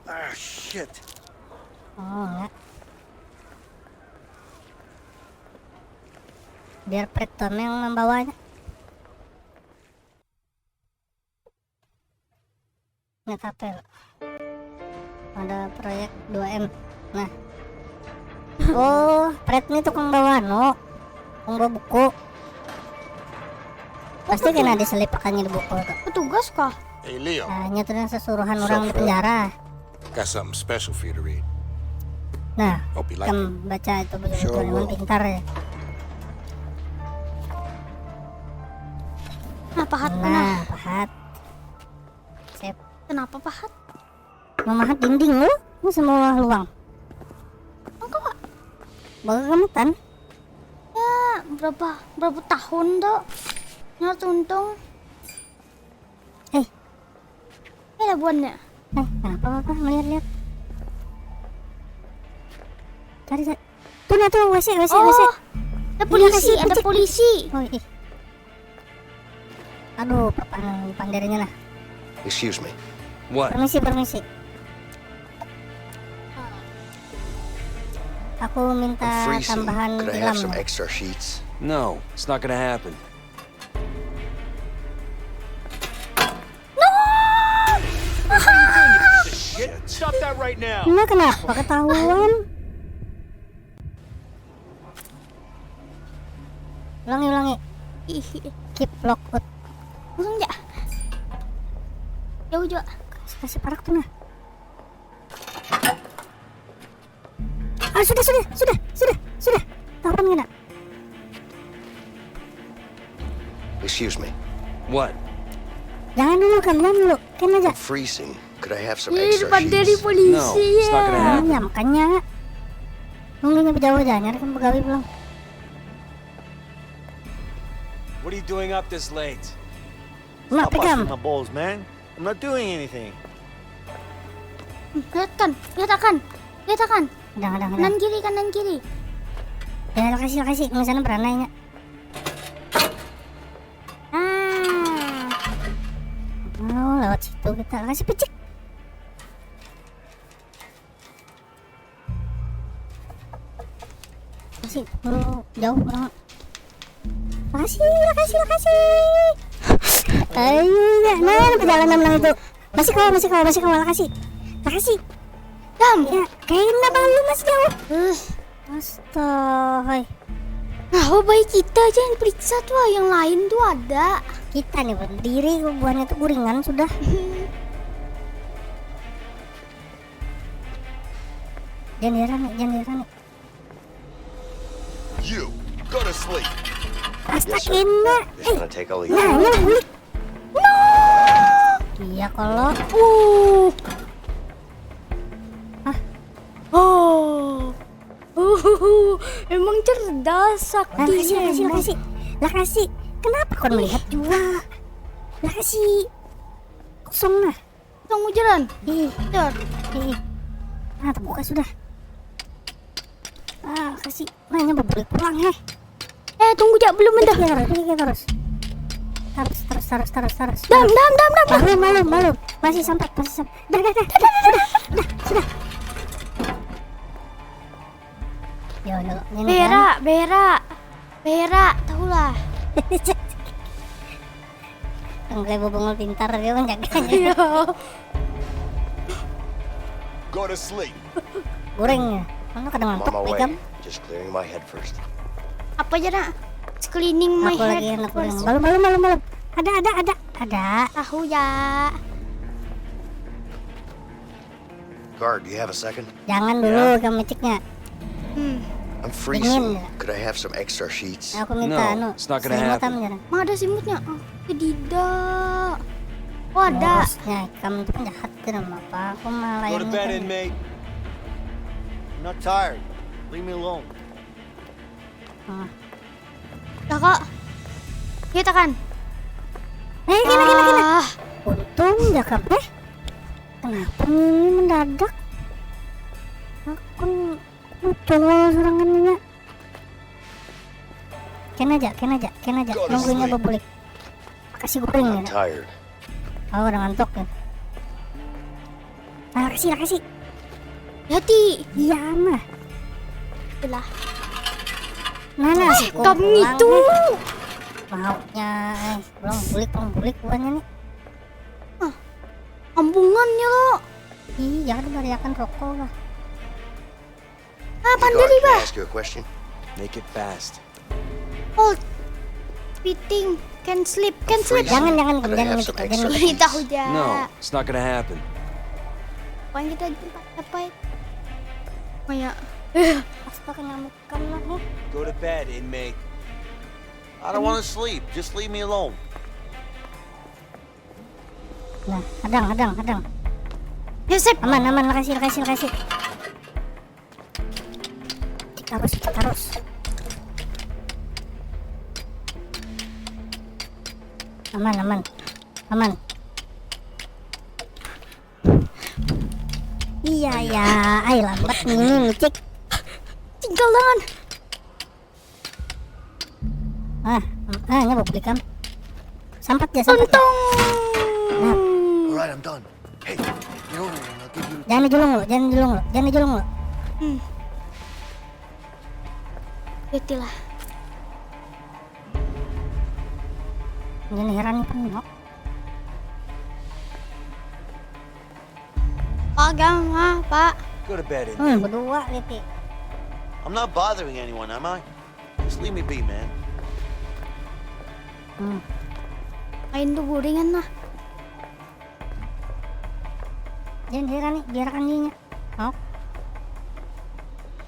Ah, shit. Oh, enggak. Biar Fred tuh yang membawanya. Nggak apa-apa ya. Ada proyek dua M. Nah. Oh, Fred ini tukang bawa anu. Tukang bawa buku. Pasti kena diselipakannya di buku tuh. Petugas kah? Hey, Leo. Nah, ini tuh yang sesuruhan orang di penjara. Got something special for you to read. Nah, Hope you like kamu baca itu betul-betul Sure memang will. Pintar ya. Nah, pahat nah. Nah, pahat. Sip. Kenapa pahat? Memahat dinding lu, ini semua luang. Enggak. Bawa kamu tan? Ya, berapa berapa tahun tuh? Nyar tuntung. Eh, Ya buannya. eh, kenapa apa melihat-lihat? Cari, cari. Tuh nah tuh, WC, WC, WC. Oh, ada polisi, ada polisi. Oh, ih. Aduh, papahan panderinya nah. Excuse me. What? Permisi, permisi. Aku minta I'm freezing. Tambahan Could I tilam. Have some extra sheets? No, it's not gonna happen. No! Shit, stop that right now. Nah, kenapa ketahuan? Ulangi, ulangi. Ih, Keep lock out. Langsung aja. Jauh juga. Kasih, kasih parak tuh nah. Ah, sudah, sudah, sudah, sudah, sudah. Tahuan kena. Excuse me. What? Jangan dulu kan, jangan dulu. Kan aja. I'm freezing. Could I have some Ih, extra depan dari sheets? polisi No, it's not gonna ya. happen. Nah, ya makanya. Nunggunya berjauh aja, nyari kan pegawai pulang. What are you doing up this late? Nah, Stop busting pegang. My balls, man. I'm not doing anything. Lihat kan, lihat akan, lihat akan. Kadang, kadang, kadang. Kanan kiri, kanan kiri. Ya, lokasi, lokasi. Nggak sana beranainya. Ah, Oh, lewat situ kita. Lokasi picik. Lokasi, oh, jauh orang. Lokasi, lokasi, lokasi. Ayo, ya. Nah, perjalanan menang itu. Masih kawal, masih kawal, masih kawal, lokasi. Lokasi. Dam. Ya, kena balu masih jauh. Eh, Astaga. Nah, oh, baik kita aja yang periksa tuh, yang lain tuh ada. Kita nih berdiri, buahnya tuh guringan sudah. Jangan heran nih, jangan heran nih. You go to sleep. Astaga. Yes, sir. This is gonna take all you. Nah, ini bulik. No. Iya kalau. Uh. Hah? Oh. Uh, emang cerdas sakti. Lakasi, lakasi, lakasi. Lakasi. Kenapa kau melihat juga? Lakasi. Kosong nah. Tunggu jalan. Ih, dor. Ih. Ah, terbuka sudah. Ah, kasih. Nanya balik pulang, heh. Eh, tunggu jak belum ada. Iya, terus, iya, terus. Terus, terus, terus, terus, terus. Dam, dam, dam, dam. Belum, belum, belum. Masih sempat, masih sempat. Dah, dah, dah. Sudah, sudah, sudah. Yo, yo, ini. Bera, kan? Bera. Bera, tahulah. Tunggu bubungul pintar dia menjaganya. Iya. Go to sleep. Gorengnya. Mana kadang ngantuk, pegang. Just clearing my head first. Apa aja nak? Cleaning my head. Aku lagi anak goreng. Belum, belum, belum, belum. Ada, ada, ada, ada. Tahu ya. Guard, do you have a second? Jangan dulu, yeah. Kamu ceknya. Hmm. I'm freezing. Dingin. Could I have some extra sheets? Aku minta no, anu, it's not gonna happen. Mana ada simutnya? Oh, tidak. Oh, ada. Bosnya, kamu tuh penjahat tuh nama apa? Aku malah. Go to bed, inmate. I'm not tired. Leave me alone. Ah. Lah kok. Yuk tekan. Eh, kena, kena, kena. Ah. Untung ya, Kak. Eh. Kenapa ini mendadak? Aku muncul serangannya. Kena aja, kena aja, kena aja. Nunggunya bebulik. Kasih goreng ya. Tired. Oh, udah ngantuk ya. Nah, kasih, kasih. Hati. Iya mah. Itulah. Mana sih kami itu? Maunya, eh, belum bulik, belum bulik buahnya nih. Ah, ambungannya lo. Iya, ada bariakan rokok lah. Ah, pandiri bah. Make it fast. Hold. Fitting. Can sleep. Can sleep. Jangan, jangan, jangan. Kita hujan. No, it's not gonna happen. Pokoknya kita tempat apa itu? Kayak. Astaga, ngamuk kan lah. Go to bed, inmate. I don't want to sleep. Just leave me alone. Nah, hadang, hadang, hadang. Yusip. Aman, aman, makasih, makasih, makasih. Terus, terus. Aman, aman. Aman. Iya, ya. Ay, lambat nih, cik. Tinggal tangan. Ah, ah, ini bukti kan. Sampat ya, sampat. Untung. Nah. Alright, I'm done. Hey, you know what? I'll give you. Jangan dijulung lo, jangan dijulung lo, jangan dijulung lo. Hmm. Itulah. Jangan heran nih, penuh. Pak, gama, Pak. Go to bed, Indy. Hmm, berdua, Liti. I'm not bothering anyone, am I? Just leave me be, man. Hmm. Main tu guringan lah. Jangan heran nih, biarkan dia. Hah?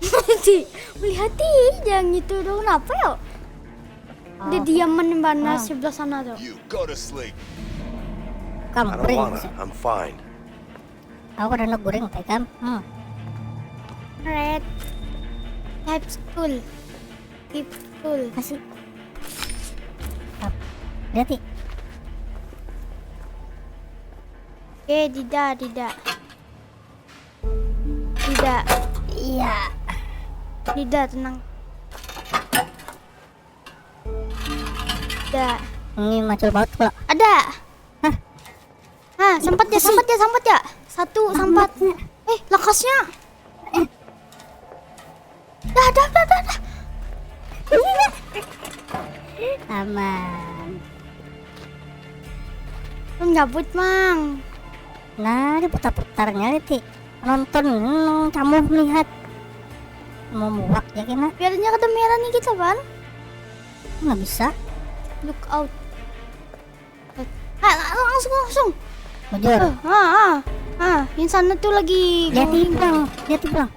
Melihati, melihati, jangan gitu dong, kenapa ya? Udah diaman mana sebelah sana tuh. You go to sleep. Kamu I don't wanna. I'm fine. Aku kada nak goreng, pegang. Hmm. Red. Type school. Type school. Kasih. Lihat nih. Oke, tidak, tidak. Tidak. Iya. Tidak, tenang. Ada. Ini macul baut pula. Ada. Hah? Hah, sempat ya, sempat ya, sempat ya. Satu sempat. Eh, lekasnya. Eh. Dah, dah, dah, dah, dah. Aman. Menyabut, Mang. Nah, diputar-putarnya, Liti. Nonton nang camuh melihat. Mau muak ya kena. Biarnya kedemeran nih kita, Pan. Nggak bisa. Look out. Ah, la- langsung langsung. Bujur. Ah, ah, ah. Ah, yang sana tuh lagi. Lihat di pulang, lihat di pulang.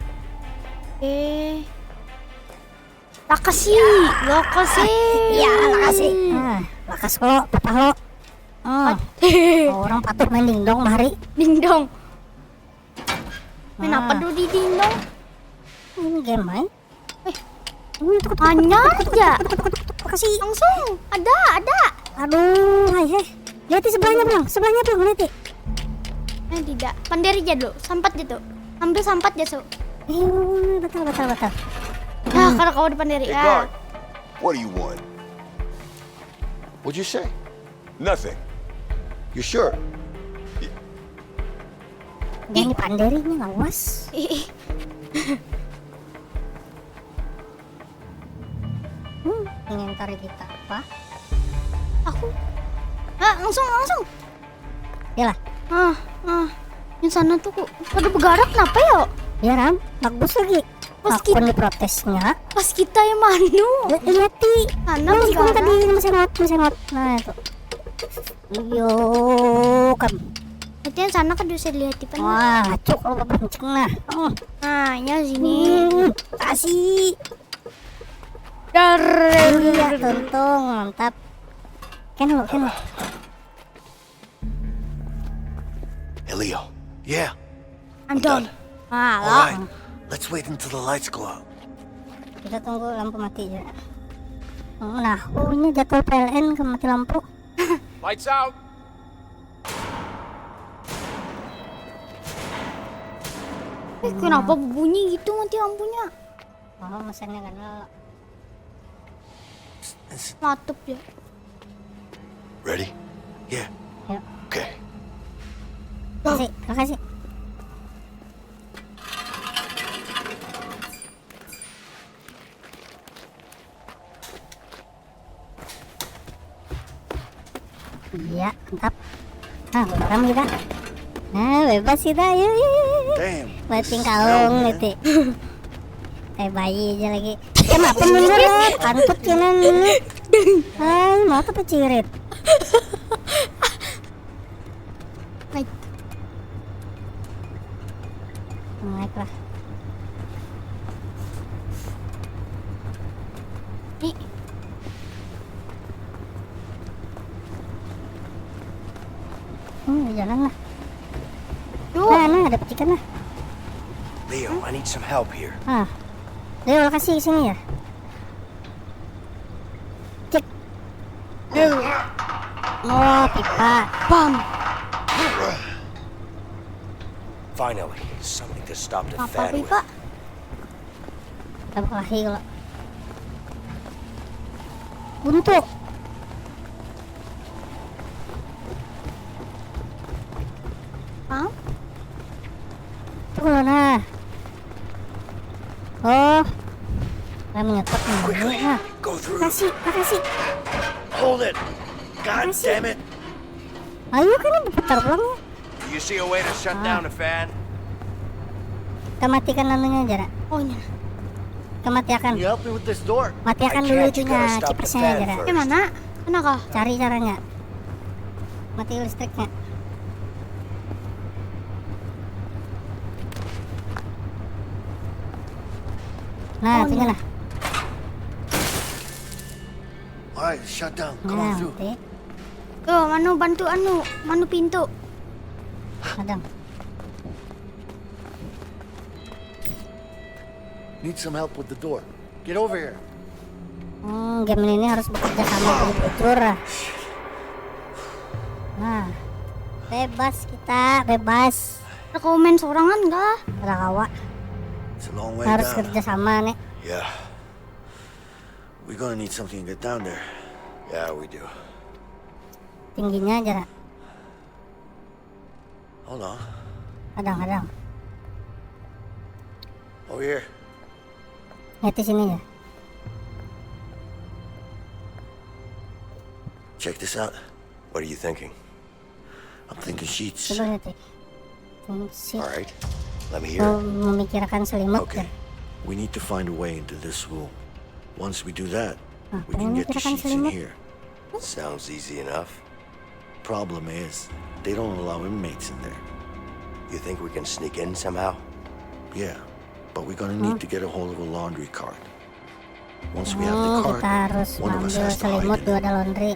Eh. Lakasi, lakasi. Ya, lakasi. Nah, lakas lo, patah lo. Hmm. Orang patuh main dingdong bahari. Dingdong. Main apa dulu di dingdong? Ini game main. Eh, ini tuh, hanya aja. Kasih langsung. Ada, ada. Aduh, hai, heh. Lihat di sebelahnya, Bang. Sebelahnya, Bang, lihat. Eh, tidak. Panderi aja dulu. Sampat aja tuh. Ambil sampat aja, Su. Eh, betul, betul, betul. Nah, kalau kau di panderi, hey, ya. Guard. What do you want? What'd you say? Nothing. You sure? Ini panderinya lawas. Hmm, pengen tarik kita apa? Aku. Ah, langsung, langsung. Yalah. Ah, ah. Yang sana tuh kok pada bergarak kenapa ya? Ya, Ram, bagus lagi. Pas aku kita, nih protesnya. Pas kita yang manu. Ya, iya, Ti. Sana nah, masih bergarak. Tadi masih ngot, masih ngot. Nah, itu. Iyo, kam. Itu yang sana kan bisa lihat di mana. Wah, cuk, kalau kenceng nah. Oh. Nah, ya sini. Hmm, kasih. Dar. Iya, tuntung, mantap. Kan lo, kan lo. Hey, Leo. Yeah. I'm done. Ah, all right. Let's wait until the lights go out. Kita tunggu lampu mati ya. Oh, nah, oh, ini jadwal P L N ke mati lampu. Lights out. Eh, kenapa bunyi gitu mati lampunya? Oh, mesinnya kan lo. Matup ya. Ready? Yeah. Yuk. Okay. Makasih, makasih. Iya, mantap. Nah, barang juga. Nah, bebas kita. Yuk, yuk, yuk, yuk. Damn, this is hell, man. Bating kaung gitu. Kayak bayi aja lagi. Kenapa mundur lah? Kantut kanan ini. Hai, mau apa pecirit? Naik. Naik lah. Ih. Hmm, jalan lah. Yuk. Nah, nah, ada petikan lah. Leo, I need some help here. Ah. Leo, kasih sini ya. Cek. Leo. Oh, pipa. Bam. Finally, something to stop the fan with. Apa pipa? Tambah kelahi kalau. Buntu. Hah? Tuh, nah. Oh. Lah, menyetop nih. Quickly, nah, go through. Makasih, makasih. Hold it. God damn it. Ayo, kan berputar ulang ya. Do you see a way to shut down the fan? Kita matikan anunya aja, nak. Oh, ini. Kita matiakan. Can you help me with this door? Matiakan dulu itunya, kipasnya aja, nak. Yang mana? Mana kah? Cari caranya. Mati listriknya. Nah, oh, itunya ini. Nah. Alright, shut down. Come on through. Nah, oke. Tuh, manu bantu anu, manu pintu. Kadang. Need some help with the door. Get over here. Hmm, game ini harus bekerja sama, bujur. Nah, bebas kita, bebas. Ada kau main sorangan kah? Ada kawa. It's a long way down. Harus kerja sama nih. Yeah. We're gonna need something to get down there. Yeah, we do. Tingginya aja, nak. Hold on. Kadang, kadang. Over here. Lihat di sini ya. Check this out. What are you thinking? I'm thinking sheets. Coba lihat ya. Thinking sheet. All right. Let me hear it. Oh, memikirkan selimut ya. Okay. We need to find a way into this room. Once we do that, we can get the sheets in here. Nah, memikirkan selimut. Sounds easy enough. Problem is, they don't allow inmates in there. You think we can sneak in somehow? Yeah. But we're gonna need to get a hold of a laundry cart. Once we have the Hmm, cart, kita harus one of us mengambil has to hide selimut in dua it. ada laundry.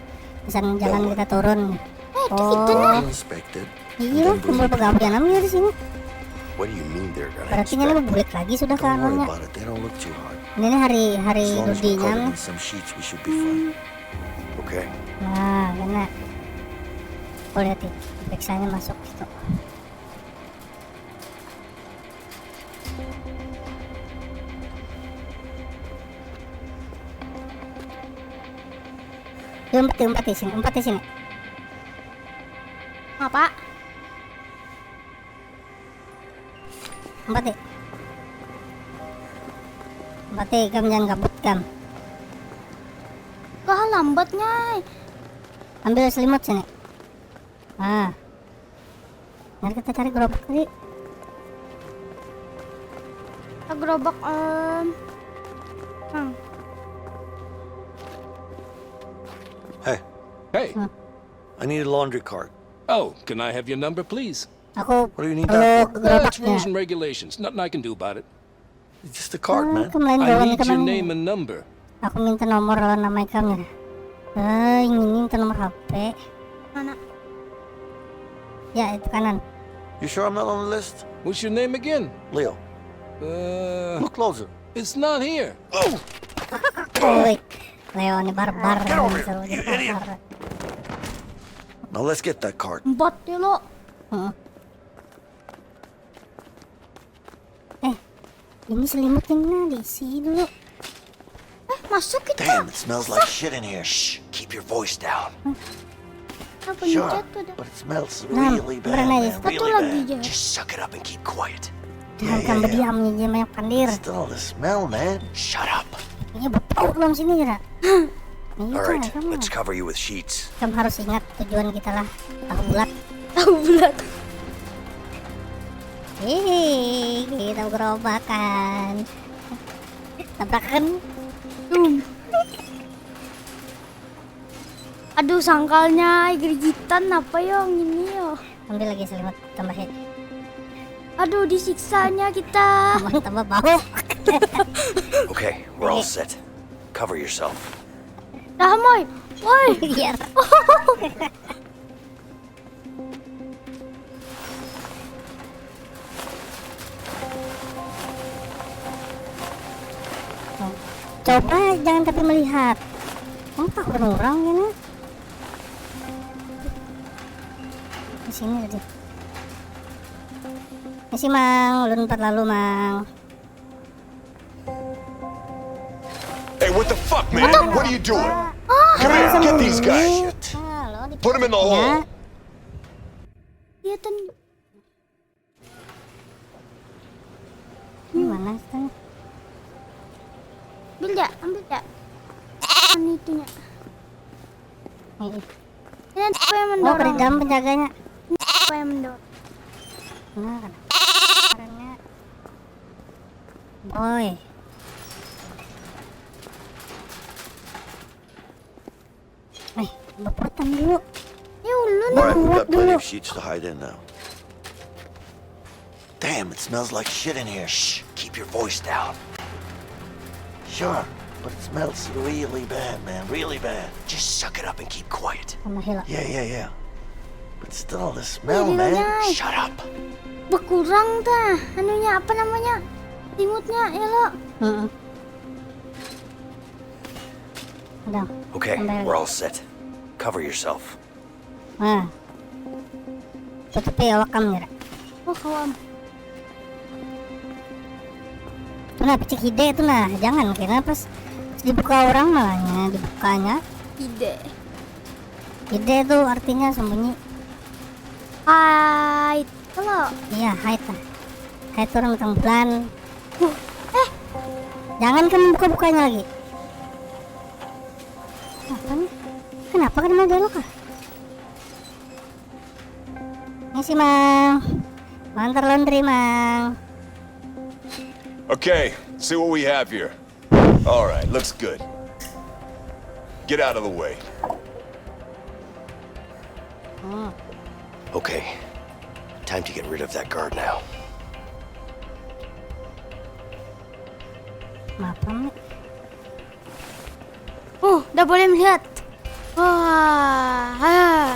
Misalnya jalan Bawa. Kita turun. Eh, itu Oh, kita nah. I'll inspect it. Iya, kumpul pegawai namanya di sini. What do you mean they're gonna Berarti ini inspect? Bulik lagi sudah Don't worry kamarnya. About it. They don't look too hard. Ini nih hari hari As long as we're dudinya covered nih. In some sheets, we should be fine. Okay. Nah, kena. Boleh ti, periksanya masuk situ. Yuk, umpat, umpat di sini, umpat di sini. Apa? Umpat di. Umpat di, kam jangan kabut kam. Kah lambatnya. Ambil selimut sini. Nah. Mari kita cari gerobak tadi. Gerobak om. Hmm. Hey, Hey. I need a laundry cart. Oh, can I have your number, please? Aku What do you need perlu that for? That's rules gerobaknya. And regulations. Nothing I can do about it. It's just a cart, Ah, man. kamu lain I bawaan need ke your mana? Name and number. Aku minta nomor lawan nama ikam ya. Eh, ini minta nomor H P. Mana? Ya, itu kanan. You sure I'm not on the list? What's your name again? Leo. Uh, Look closer. it's not here. Woi, Leo ini barbar. Get over Seru here, you dia idiot. barbar. Now let's get that cart. Empat ya lo. Heeh. Eh, ini selimut yang mana diisi dulu. Eh, masuk kita. Damn, it smells like shit in here. Shh, keep your voice down. Apa Sure, pencet pada? But it smells Nah, really bad, pernah ya, man. Satu Really lagi bad. ya. Just suck it up and keep quiet. Jangan kamu diam aja banyak pandir. Still the smell, man. Shut up. Ini betul belum sini kira. Ini All tuh right, kamu. Let's cover you with sheets. Kamu harus ingat tujuan kita lah. Tahu bulat. Tahu bulat. Hehe, kita gerobakan. Tabrakan. Aduh, sangkalnya gerigitan apa yo ini yo. Ambil lagi selimut, tambahin. Aduh, disiksanya kita. Aman tambah bau. Okay, we're all set. Cover yourself. Dah, Moy. Woi. Biar. Coba jangan tapi melihat. Kamu takut orang gini. Di sini tadi. Ini sih, Mang, ulun empat lalu, Mang. Hey, what the fuck, man? What are you doing? Come here, get these guys. Put them in the hole. Kelihatan. Ini mana itu? Ambil ya, ambil ya. Ini itunya. Ini. Ini apa yang Oh, mendorong? Freedom penjaganya. Apa yang mendorong? Nah, kan. Orangnya. Boy. Eh, bepotong dulu. Ya ulun. All right, we've Kuat got plenty dulu. Of sheets to hide in now. Damn, it smells like shit in here. Shh, keep your voice down. Sure, but it smells really bad, man. Really bad. Just suck it up and keep quiet. Sama Hila. Yeah, yeah, yeah. But still, the smell, Ini man. guys. Shut up. Berkurang ta. Anunya apa namanya? Selimutnya ya lo. Heeh. Udah. Okay, Tambah. We're all set. Cover yourself. Nah. Tutupi awak kam, Nira. Oh, kawam. Tuh nah, picik hide tuh nah, jangan kena pas dibuka orang malahnya dibukanya. Ide. Hide tuh artinya sembunyi. Hai. Halo. Iya, hide lah. Hide tuh orang datang bulan. Uh, eh, Jangan kamu buka-bukanya lagi. Apa nih? Kenapa kan mau belok ah? Ini sih, Mang. Mantar laundry, Mang. Okay, see what we have here. All right, looks good. Get out of the way. Hmm. Okay. Time to get rid of that guard now. Apa nih? Uh, udah boleh melihat. Wah, ah.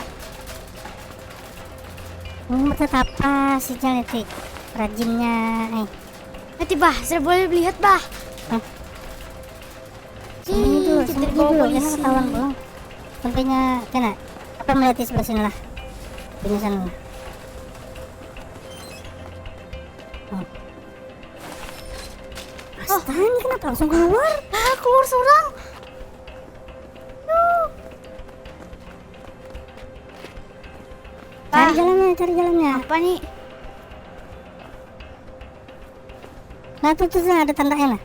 Ini maksud apa sih, Jal, itu? Rajinnya, eh. Nanti, Bah, sudah boleh melihat, Bah. Hah? Sembunyi dulu, sembunyi dulu, jangan ketahuan pulang. Sampainya kena. Apa melihat di sebelah sini lah? Di sana lah. Oh. Astaga, ini kenapa langsung keluar? Ah, keluar seorang. Cari jalannya, cari jalannya. Apa nih? Nah, tuh, tuh, tuh, ada tandanya, nah.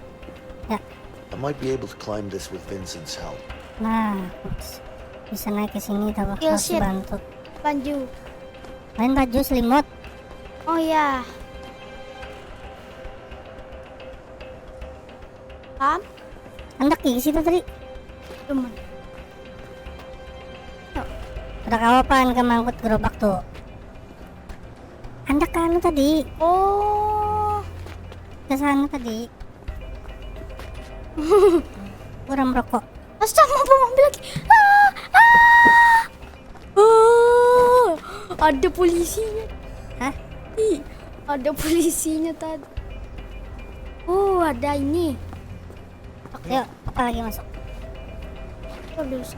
Ya. I might be able to climb this with Vincent's help. Nah, ups. Bisa naik ke sini, tahu, harus dibantu. Baju. Lain baju, selimut. Oh, iya. Paham? Andak di situ tadi. Cuman. Yuk. Udah kawa pan ke mangkut gerobak tuh. Andak ke anu tadi. Oh. Ke sana tadi. Kurang merokok. Astaga, mau ambil lagi. Ah, ah. Oh, ada polisinya. Hah? Ih, ada polisinya tadi. Oh, ada ini. Oke. Yuk, apa lagi masuk? Terus.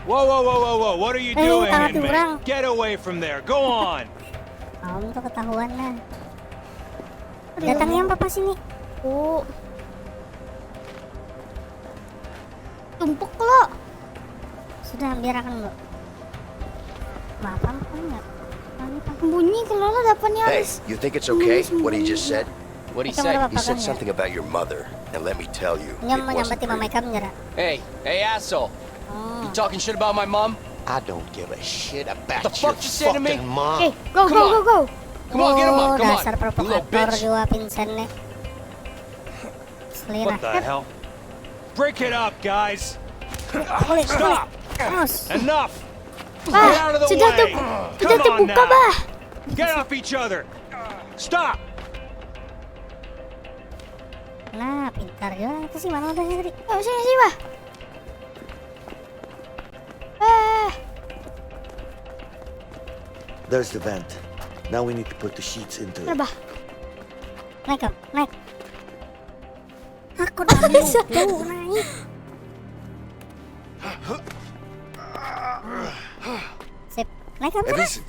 Whoa, whoa, whoa, whoa, whoa, what are you Eh, doing tangan in me? orang. Get away from there, go on! Kamu tuh ketahuan, nah. Datang yang papa sini. Oh. Tumpuk lo. Sudah, biarkan, Bu. Maaf, maaf, enggak. Ini, Pak. Bunyi kalau lo dapat nih Hey, harus. You think it's okay what he just said? What'd he Kamu say? nggak He said apa-apa, something about your mother, and let me tell you, Nyam it wasn't menyambati mamai pretty. Kamu, jarak. Hey, hey, asshole. Oh. You talking shit about my mom? I don't give a shit about The your fuck you say to me? fucking mom. Eh, go go go go. Come on, get him Oh, up, come on. dasar You little provokator bitch. Jua Vincent nih. Selina. What the hell? Break it up, guys! Kulit, Stop! Terus. Enough! Ah, Get out of the sudah way! tuh. Sudah Come on terbuka, now! Bah. Get off each other! Stop! Nah, pintar juga. Itu sih mana udah tadi? Oh, sini sih, Bah. Eh, There's the vent. Now we need to put the sheets into it. Bah. Naik, Kak. Naik. Aku udah tuh naik. Sip. Naik, Kak. Hey, Vincent,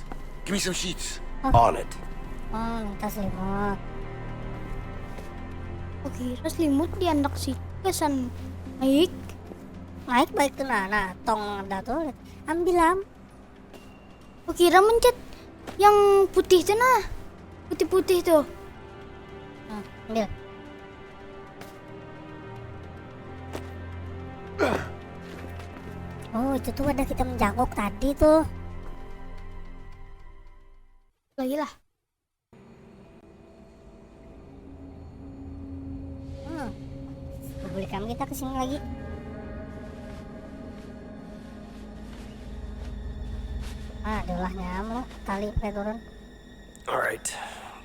give me some sheets. On it. Oh, minta selimut. Oke, terus selimut di anak si kesan naik. Naik baik tuh, nah, nah, tong ada tuh. Ambil, am. Kukira mencet yang putih tuh, nah. Putih-putih tuh. Nah, ambil. Oh, itu tuh ada kita menjangkuk tadi tuh. Lagi lah. Hmm. Boleh kami kita kesini lagi. Ah, adalah nyamuk tali pakai turun. All right,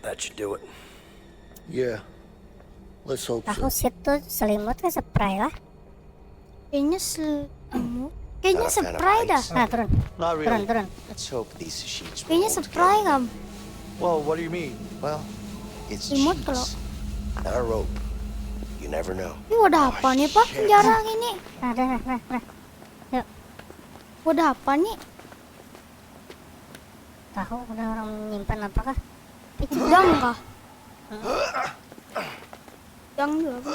that should do it. Yeah. Let's hope Aku so. Situ selimut ke spray lah. Kayaknya selimut. Kayaknya Not a fan of spray dah. heights. Nah, turun. Not Turun, really. Turun. Let's hope these sheets Kayaknya won't kill spray you. Kam. Well, what do you mean? Well, it's Selimut sheets. Kalau Not a rope. You never know. Ini wadah apa nih, Pak? Penjara ini. Nah, dah, dah, dah, dah. Yuk. Wadah apa nih? Tahu udah orang menyimpan apakah? Udang kah? Udang juga.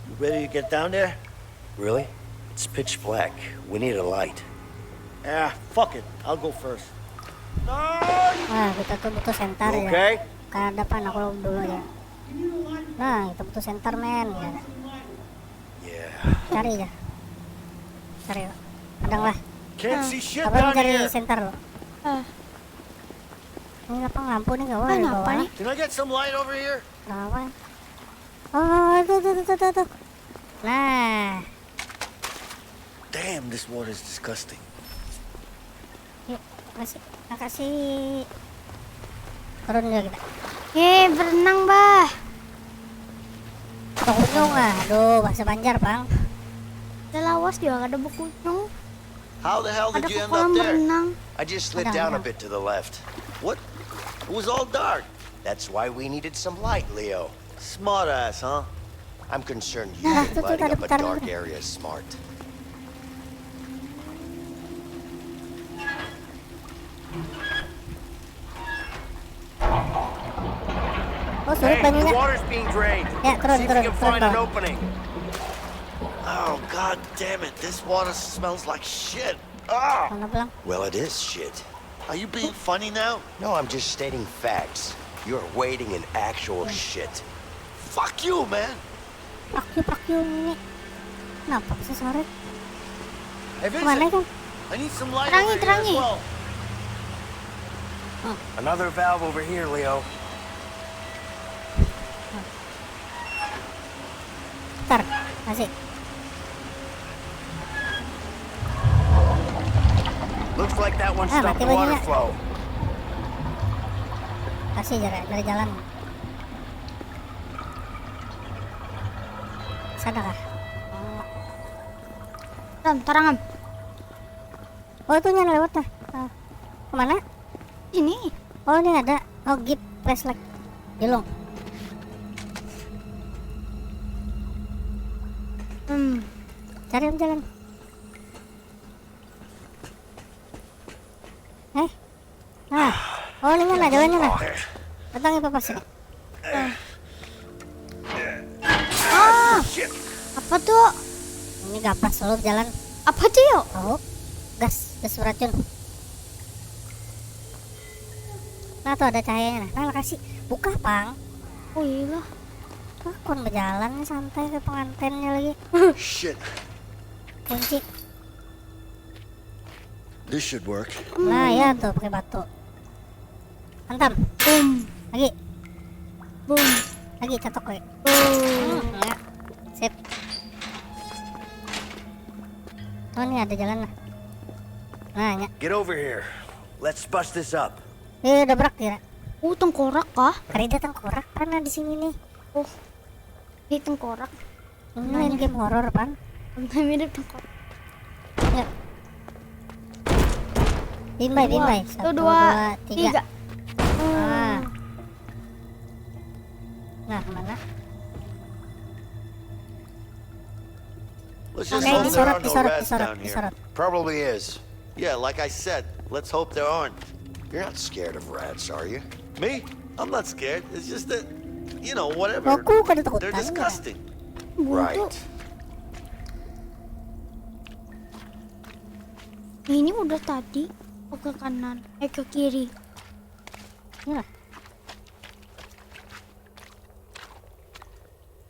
You ready to get down there? Really? It's pitch black. We need a light. Ah, fuck it. I'll go first. Nah, kita tuh butuh senter ya. Okay? Kada pan aku dulu ya. Nah, kita butuh senter, men. Ya. Yeah. Cari ya. Cari ya. Padang lah. Can't see shit Apa down cari here. Senter lo? Ah. Ini apa lampu nih, kawan? Kenapa nih? Can I get some light over here? Kenapa? Oh, itu tuh, tuh, tuh, tuh, tuh. Nah. Damn, this water is disgusting. Yuk, makasih. Makasih. Turun dulu kita. Yeay, berenang, Bah. Ke gunung ah. Aduh, bahasa Banjar, Pang. Ada lawas juga, ada bekunung. How the hell did Ada you ke end up kolam there? Renang. I just slid Ada, down a ada. bit to the left. What? It was all dark. That's why we needed some light, Leo. Smart ass, huh? I'm concerned you Nah, think tuh, tuh, lighting ada up a putaran dark tuh. Area is smart. Oh, surut banyunya. Water's being drained. Ya, turun, See if turun, you can turun, find an turun. Opening. Oh, god damn it. This water smells like shit. Ah! Mana pulang? Well, it is shit. Are you being funny now? No, I'm just stating facts. You're wading in actual shit. Fuck you, man. Prakyu, prakyu ini. Kenapa bisa sore? Hey, Kemana Vincent, kan? I need some light Terangi, over here as terangi. Well. Another valve over here, Leo. Putar. Masih. Looks like that one Ah, stopped mati the water banyunya. Flow. Kasih jarak dari jalan. Sadar kah? Ram, tarang am. Oh, itu yang lewat lah. Ah. Kemana? Ini. Oh, ini ada. Oh, gip flashlight. Jelong. Hmm. Cari am jalan. Eh. Nah. Oh, ini mana jalannya nah? Datang ya pasti. Ah, apa tuh? Ini gapas loh jalan. Apa tuh yo? Oh, gas, gas beracun. Nah, tuh ada cahayanya nah. Nah, kasih buka, Pang. Oh iyalah. Wah, kon berjalan nih santai ke pengantennya lagi. Shit. Kunci. This should work. Nah, ya tuh pakai batu. Hantam. Boom, Lagi. Boom, Lagi catok, weh. Boom. Hmm, ya. Sip. Oh, ini ada jalan lah. Nah, ya. Get over here. Let's bust this up. Eh, dobrak kira. Oh, tengkorak kah? Karida tengkorak pernah di sini nih. Oh, ini tengkorak. Ini main game horor, Pan. Sampai mirip tengkorak. Ya. Bimbai, bimbai. Satu, Satu, dua, dua, tiga. Tiga. Ah. Nah, kemana? Let's Oke, just hope there disorot, are no disorot, rats disorot, down here. Disorot. Probably is. Yeah, like I said, let's hope there aren't. You're not scared of rats, are you? Me? I'm not scared. It's just that, you know, whatever. Aku kada They're takutan. Disgusting. Buntu. Right. Ini udah tadi. Oh, ke kanan. Eh, ke kiri. Ya.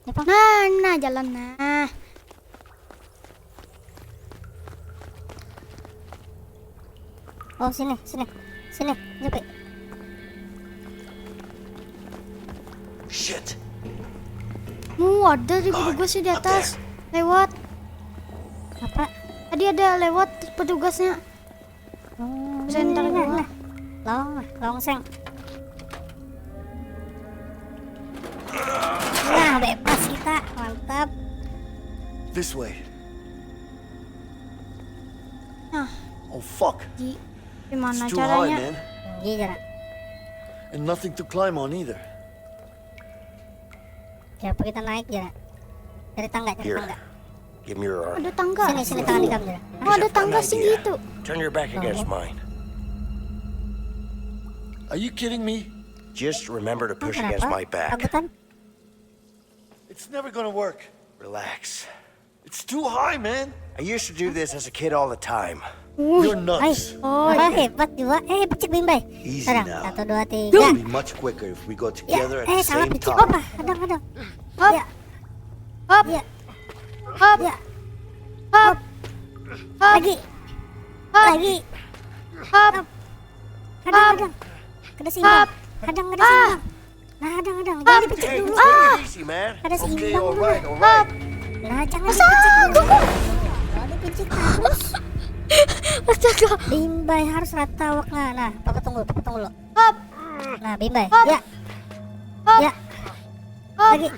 Ini, Pang. Nah, nah, jalan nah. Oh, sini, sini. Sini, nyepi. Shit. Mu ada di petugas di atas. Lewat. Apa? Tadi ada lewat petugasnya. Oh, Center nah, gua. Nah. Long, nah, long seng. Nah, bebas kita. Mantap. This way. Nah, Oh fuck. Ji, gimana It's too high, caranya? Man. Tinggi jarak. And nothing to climb on either. Ya, apa kita naik jarak? Dari tangga, dari Here. Tangga. Give me your arm. Ada tangga. Sini, sini tangan kamu jarak. Oh, ada tangga I've got an setinggi idea. Itu. Turn your back against mine. Are you kidding me? Just remember to push Kenapa? Against my back. Takutan? It's never gonna work. Relax. It's too high, man. I used to do this as a kid all the time. Wuih. You're nuts. Oh, hebat juga. Eh, pecik bimbai. Easy Sekarang, now. Satu, dua, tiga. It'll be much quicker if we go Ya, together at eh, the salah same pecik. time. Apa? Hadang, hadang. Hop, Ya, hop, ya, hop, ya. hop, hop, Lagi, hop, lagi. Hop. Hadang, hadang. Kada seimbang. Hop. Hadang, kada seimbang. Nah, hadang, hadang. Jangan dipecik dulu. Take it easy, man. Kada Okay, seimbang all dulu. right, all right. Nah, jangan dipecik dulu. Picik tarus. Astaga. Bimbai harus rata awaknya. Nah, papa tunggu, papa tunggu lo. Hop. Nah, bimbai. Hop. Ya. Hop. Ya. Hop. Lagi.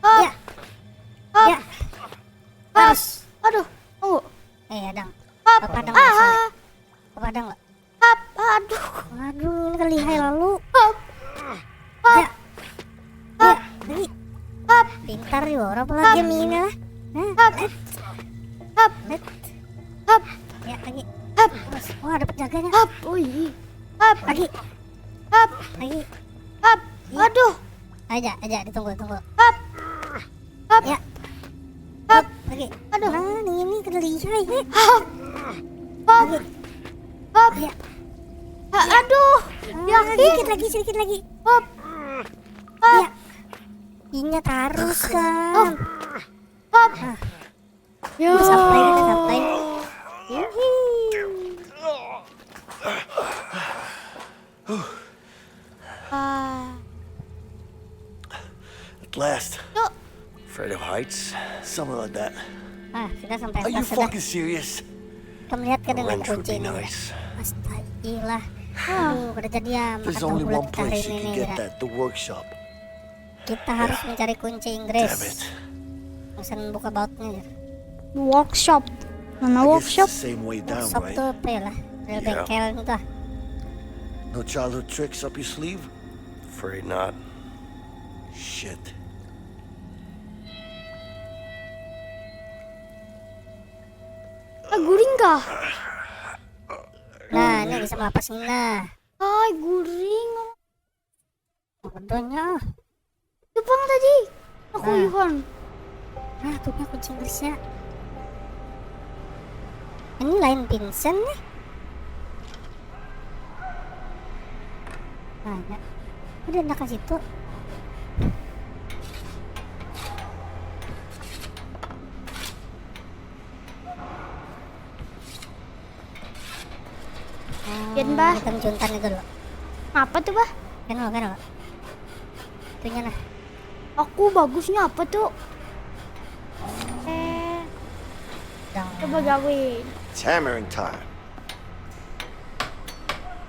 Hop. Ya. Hop. Ya. Hop. Terus. Aduh, tunggu. Eh, adang. Hop. Apa adang? Ah. Apa adang lo? Hap, aduh. Aduh, ini kan lihai lalu. Hap. Hap. Ya. Hap. Ya, lagi. Hap. Pintar juga orang apa lagi ini lah. Hah? Hap. Hap. Hap. Ya, lagi. Hap. Terus. Wah, ada penjaganya. Hap. Oh iya. Hap. Lagi. Hap. Lagi. Hap. Iya. Aduh. Aja, aja, ditunggu, tunggu. Hap. Hap. Ya. Hap. Hap. Lagi. Aduh. Nah, ini, ini kena lihai, eh. Hap. Hap. Lagi. Hap. Ya. Ha, ya. Aduh. Ah, yakin. Sedikit lagi, sedikit lagi. Hap. Hap. Ya. Inya tarus kan. Hap. Hap. Ah. Ya. Udah sampai, udah sampai. Yuhi. Ah. At last. Yuk. Afraid of heights? Something like that. Ah, sudah sampai atas sudah. Are you fucking serious? Kamu lihat ke dengan kunci ini? A wrench would be nice. Astagfirullah. Ah. Aduh, kada jadi ya makan tahu bulat kita hari ini nih, Ira. There's only one place you can get that, the workshop. Kita harus mencari kunci Inggris. Damn it. Pesan buka bautnya, Jar. Workshop. Mana workshop? I guess it's the same way down, right? Workshop tuh apa ya lah? Rel bengkel gitu ah. No childhood tricks up your sleeve? Afraid not. Shit. Ah, guring kah? Nah, ini bisa melapas ini nah. Ay, guring. Bodohnya. Itu pang tadi. Aku nah. Yuhan. Nah, tuhnya kunci Inggrisnya. Ini lain Vincent nih. Nah, ya. Udah hendak ke situ. Pian, Bah. Hitam juntan itu loh. Apa tuh, Bah? Kena, kena. Itunya nah. Aku bagusnya apa tuh? Eh. Coba gawe. It's hammering time.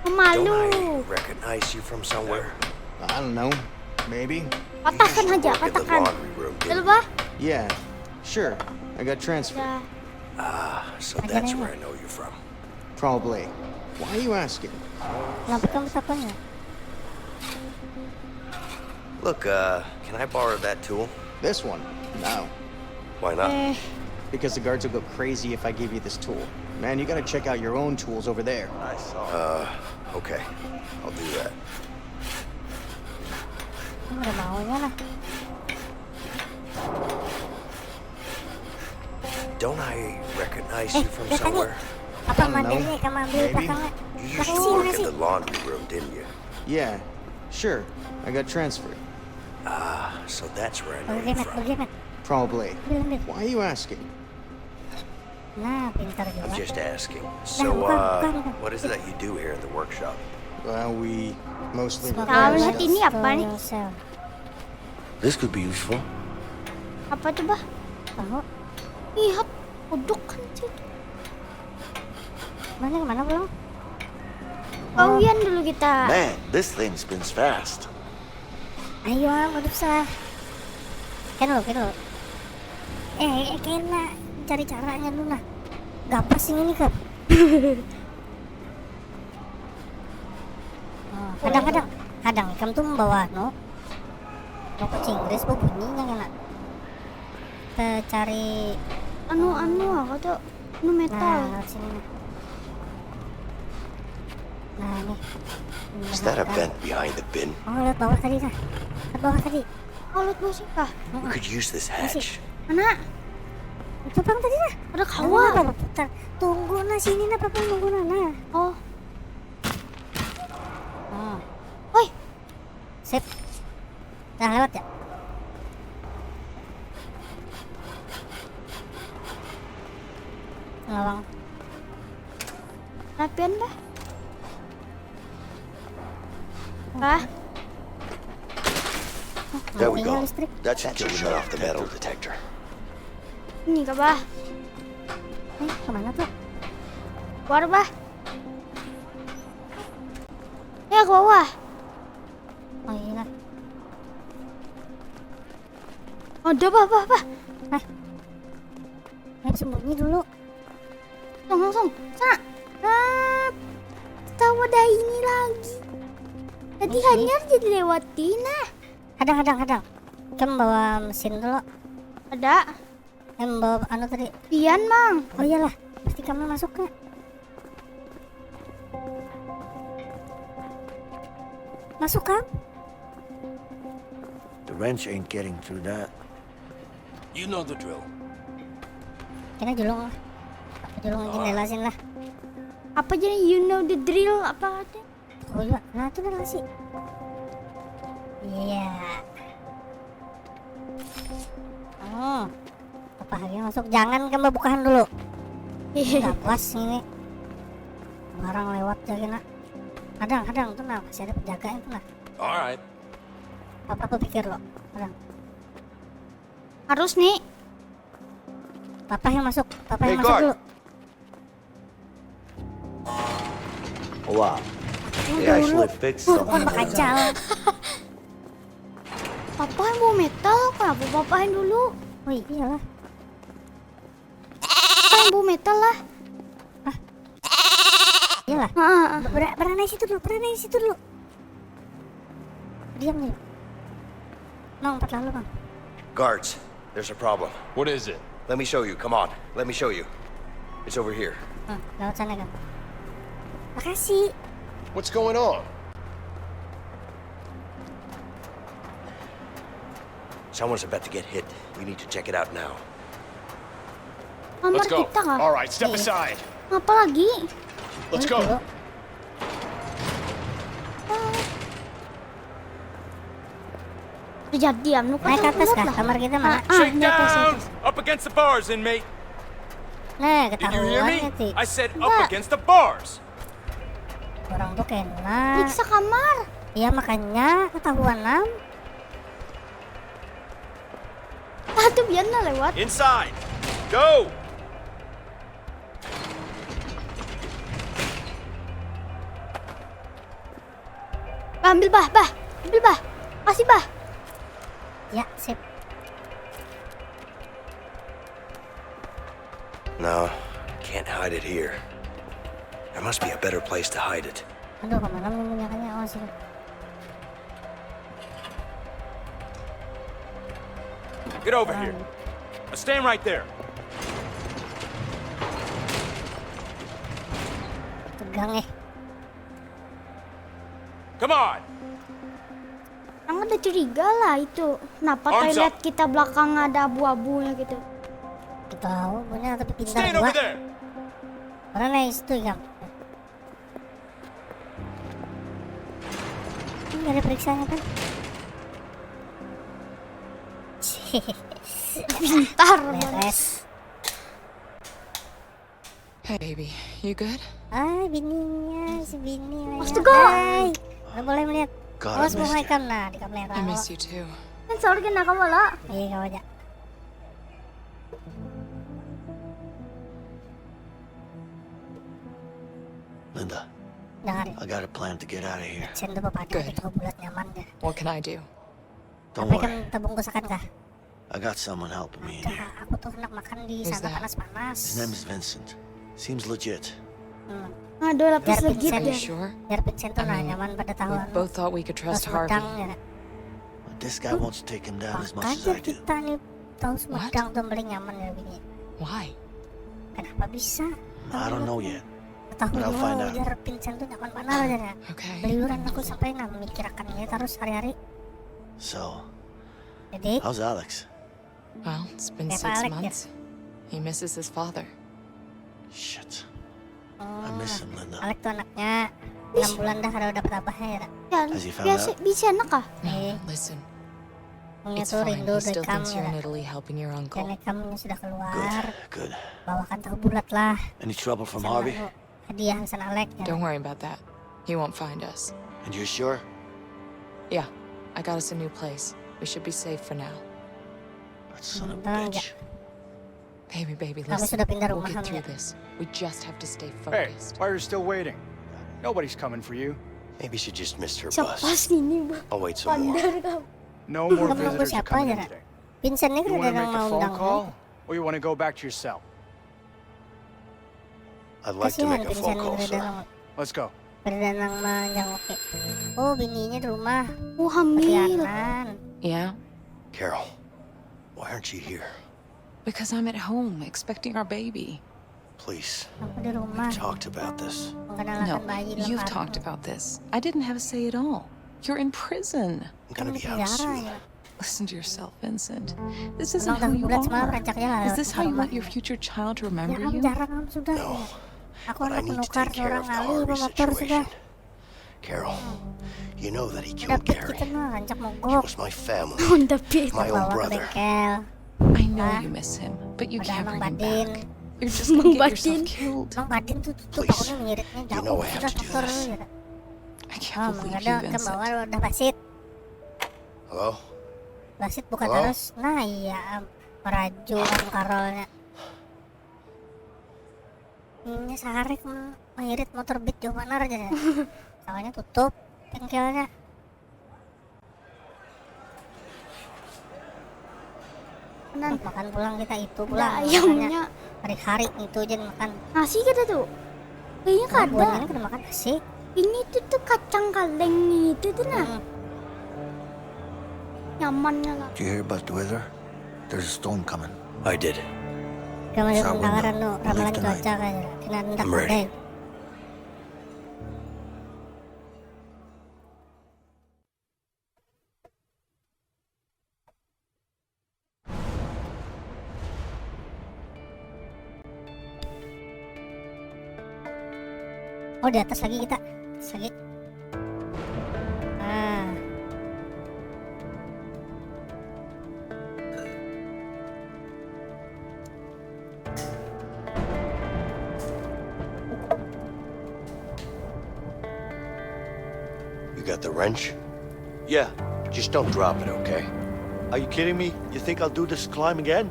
Malu. Don't I recognize you from somewhere? I don't know. Maybe. Patahkan aja, patahkan. Lalu, Bah? Yeah, sure. I got transferred. Ah, so that's where I know you from. Probably. Why are you asking? Kenapa kamu takutnya? Look, uh, can I borrow that tool? This one? No. Why not? Eh. Because the guards will go crazy if I give you this tool. Man, you gotta check out your own tools over there. I saw. Uh, okay. I'll do that. Ini udah maunya lah. Don't I recognize you from somewhere? Apa mandiri kamu ambil belakangnya? You used to work in the laundry room, didn't you? Yeah, sure. I got transferred. Ah, so that's where I know you from. Probably. Why are you asking? Nah, pintar juga. I'm just asking. So, uh, what is it that you do here in the workshop? Well, we mostly repair stuff. Ini apa nih? This could be useful. Apa tuh, Bah? Tahu. Lihat, kodok kan situ. Mana, kemana pulang? Kawian dulu kita. Man, this thing spins fast. Ayo, ah, manusia. Kena lo, kena lo. Eh, eh, kena. Cari caranya dulu nah. Gapas sing ini, Kak. Oh, kadang-kadang, kadang ikam tuh membawa, no. Mau ke Inggris, bu, bunyinya kena. Kita cari anu, anu, apa tuh? Anu metal. Nah, lewat sini, nah. Nah, nih. Is that a vent behind the bin? Oh, lewat bawah tadi, nah. Lewat bawah tadi. Oh, lewat bawah sih, kah? We could use this hatch. Mana? Itu pang tadi, nah. Ada kawa. Nah, nah, nah, putar. Tunggu, nah, sini, nah, papa, tunggu, nah, nah. Oh. Oh. Woi. Sip. Nah, lewat ya? Lawang. Rapian dah. Bah. There we go. That should kill the metal detector. Ini kah, Bah? Eh, kemana tuh? Keluar, Bah. Ya, ke bawah. Oh iya lah. Ada, Bah, Bah, Bah. Eh. Eh, sembunyi dulu. Langsung, langsung. Sana. Ah, tahu ada ini lagi. Tadi hanyar jadi lewatin, nah. Hadang, hadang, hadang. Kam bawa mesin dulu. Ada. Em, bawa anu tadi. Pian, Mang. Oh iyalah, pasti kami masuk ke. Masuk, Kang? The wrench ain't getting through that. You know the drill. Kena julung lah. Apa julung aja jelasin lah. Apa jadi you know the drill? Apa ada? Oh iya, nah itu dah sih. Iya. Oh, apa lagi masuk? Jangan kemba bukahan dulu. Nggak puas ini. Barang lewat ya kena. Hadang, hadang tuh nah, masih ada penjaga itu nah. Alright. Papa tuh pikir lo, hadang. Harus nih. Papa yang masuk, papa yang masuk dulu. Wah. They actually fixed something. Bukan bakacal. Papa yang bawa metal, kenapa papa yang dulu? Oh iyalah. Papa yang bawa metal lah. Hah? Iyalah. Heeh. Ber- berani situ dulu, berani situ dulu. Diam nih. Mang, empat lalu, Mang. Guards, there's a problem. What is it? Let me show you. Come on. Let me show you. It's over here. Nah, lewat sana, Kang. Makasih. What's going on? Someone's about to get hit. We need to check it out now. Kamar kita kah? All right, step aside. Ngapa lagi? Let's go. Terjadi anu. Naik ke atas kah? Kamar kita mana? Ah, naik ke atas. Up against the bars, inmate. Nah, ketahuan ya, Ti. I said up against the bars. Orang tuh kena. Periksa kamar. Iya, makanya ketahuan, Nam. Ah, tuh biar lah lewat. Inside. Go. Ambil, Bah, Bah. Ambil, Bah. Kasih, Bah. Ya, sip. No, can't hide it here. There must be a better place to hide it. Aduh, kemana menyembunyikannya? Oh, sini. Get over here. Stand right there. Tegang eh. Come on. Orang ada curiga lah itu. Kenapa toilet kita belakang ada abu-abunya gitu? Tahu punya tapi pintar juga. Mana nih itu ikam? Ini ada periksanya kan? Pintar. Beres. Hey baby, you good? Ah, bininya, si bini. Astaga. Udah boleh melihat. Awas mau ikam nah di kamera. I miss you too. Kan sorry kena kamu lo. Iya, kamu aja. Linda, I got a plan to get out of here. Sen tuh papadah kita bulat nyaman deh. What can I do? Don't worry. Apa ikam tabungkusakan kah? I got someone helping me in here. Aku tuh hendak makan di sana panas-panas. His name is Vincent. Seems legit. Aduh, lapis legit ya. Biar Vincent tuh nah nyaman pada tahu. We both thought we could trust Harvey. But this guy wants to take him down as much as I do. Kita nih tahu Sumedang tuh paling nyaman ya bini. Why? Kenapa bisa? I don't know yet. Ketahui mau biar Vincent tuh nyaman mana aja ya. Beliuran aku sampai nah memikirkan ini terus hari-hari. So, jadi how's Alex? Well, it's been six months. He misses his father. Shit. I miss him, Linda. Alex tuh anaknya enam bulan dah kada dapat abahnya ya. Has he found out? Biasa anak kah? Eh. Listen. It's fine. He still thinks you're in Italy helping your uncle. Dan kamunya sudah keluar. Good, good. Bawakan tahu bulat lah. Any trouble from Harvey? Hadiah pesan Alek ya. Don't worry about that. He won't find us. And you're sure? Yeah, I got us a new place. We should be safe for now. That son of a bitch. Amy, baby, Aku listen. sudah pindah We'll rumah get kamu through ya. This. We just have to stay Hey, focused. Why are you still waiting? Nobody's coming for you. Maybe she just missed her Siapa bus. Ini, Bang? I'll wait some more. Bandar kamu. No more Kamu nunggu visitors are siapa coming aja, in Kak? today. Vincent ini You kada want to ada make a mau phone undang. Call, or you want to go back to your cell? I'd like to Kasihan make a Vincent phone call, ini sir. ada. Let's go. Kada ada nang menjawab. Oh, bininya di rumah. Oh, hamil. Kasihanan. Yeah, Carol, why aren't you here? Because I'm at home expecting our baby. Please, Aku di rumah. we've talked about this. Mengenalakan No, bayi dalam you've karung. Talked about this. I didn't have a say at all. You're in prison. I'm gonna Di be out penjara soon. Ya. Listen to yourself, Vincent. This isn't Emang how dah you bulat semalam are. rancaknya lah. Is this how you want your Rumahnya. Future child to Ya remember kamu you? Jarang kamu sudah. No, Aku but I anak need to penukar take care seorang of the Ali Harvey bawa motor sudah. Situation. Carol, you know that he killed Dapat kita Gary. Mah rancak He mogok. Was my family, Honda Beat. My own Bawa ke brother. Bengkel. I know you miss him, but you Ada can't Mang bring him Badin. Back. You're just Mang gonna get yourself Badin. Killed. Mang Badin tuh tutup Please. Aku nih ngiritnya You jauh. Know I have Sudah to do kotor this. Gitu. I can't Oh, believe ada you, kan Vincent. Bawa udah pasti. Hello? Basit buka Halo? Terus. Nah iya, am, meraju kan Carolnya. Ini sarik, mm, mengirit motor Beat jauh banar aja. Soalnya tutup bengkelnya. Nan. Makan pulang kita itu Ada pulang. Ayamnya. Hari-hari itu aja makan. Nasi kada tuh? Kayaknya kada. Buahnya kada makan nasi. Ini tuh tuh kacang kaleng itu tuh nah. Hmm. Nyamannya lah. Did you hear about the weather? There's a storm coming. I did. Kamu Sa lihat window. Anu Leave ramalan tonight. Cuaca kayaknya. Kena hendak I'm ready. Deh. Oh, di atas lagi kita. Atas lagi. Ah. You got the wrench? Yeah, just don't drop it, okay? Are you kidding me? You think I'll do this climb again?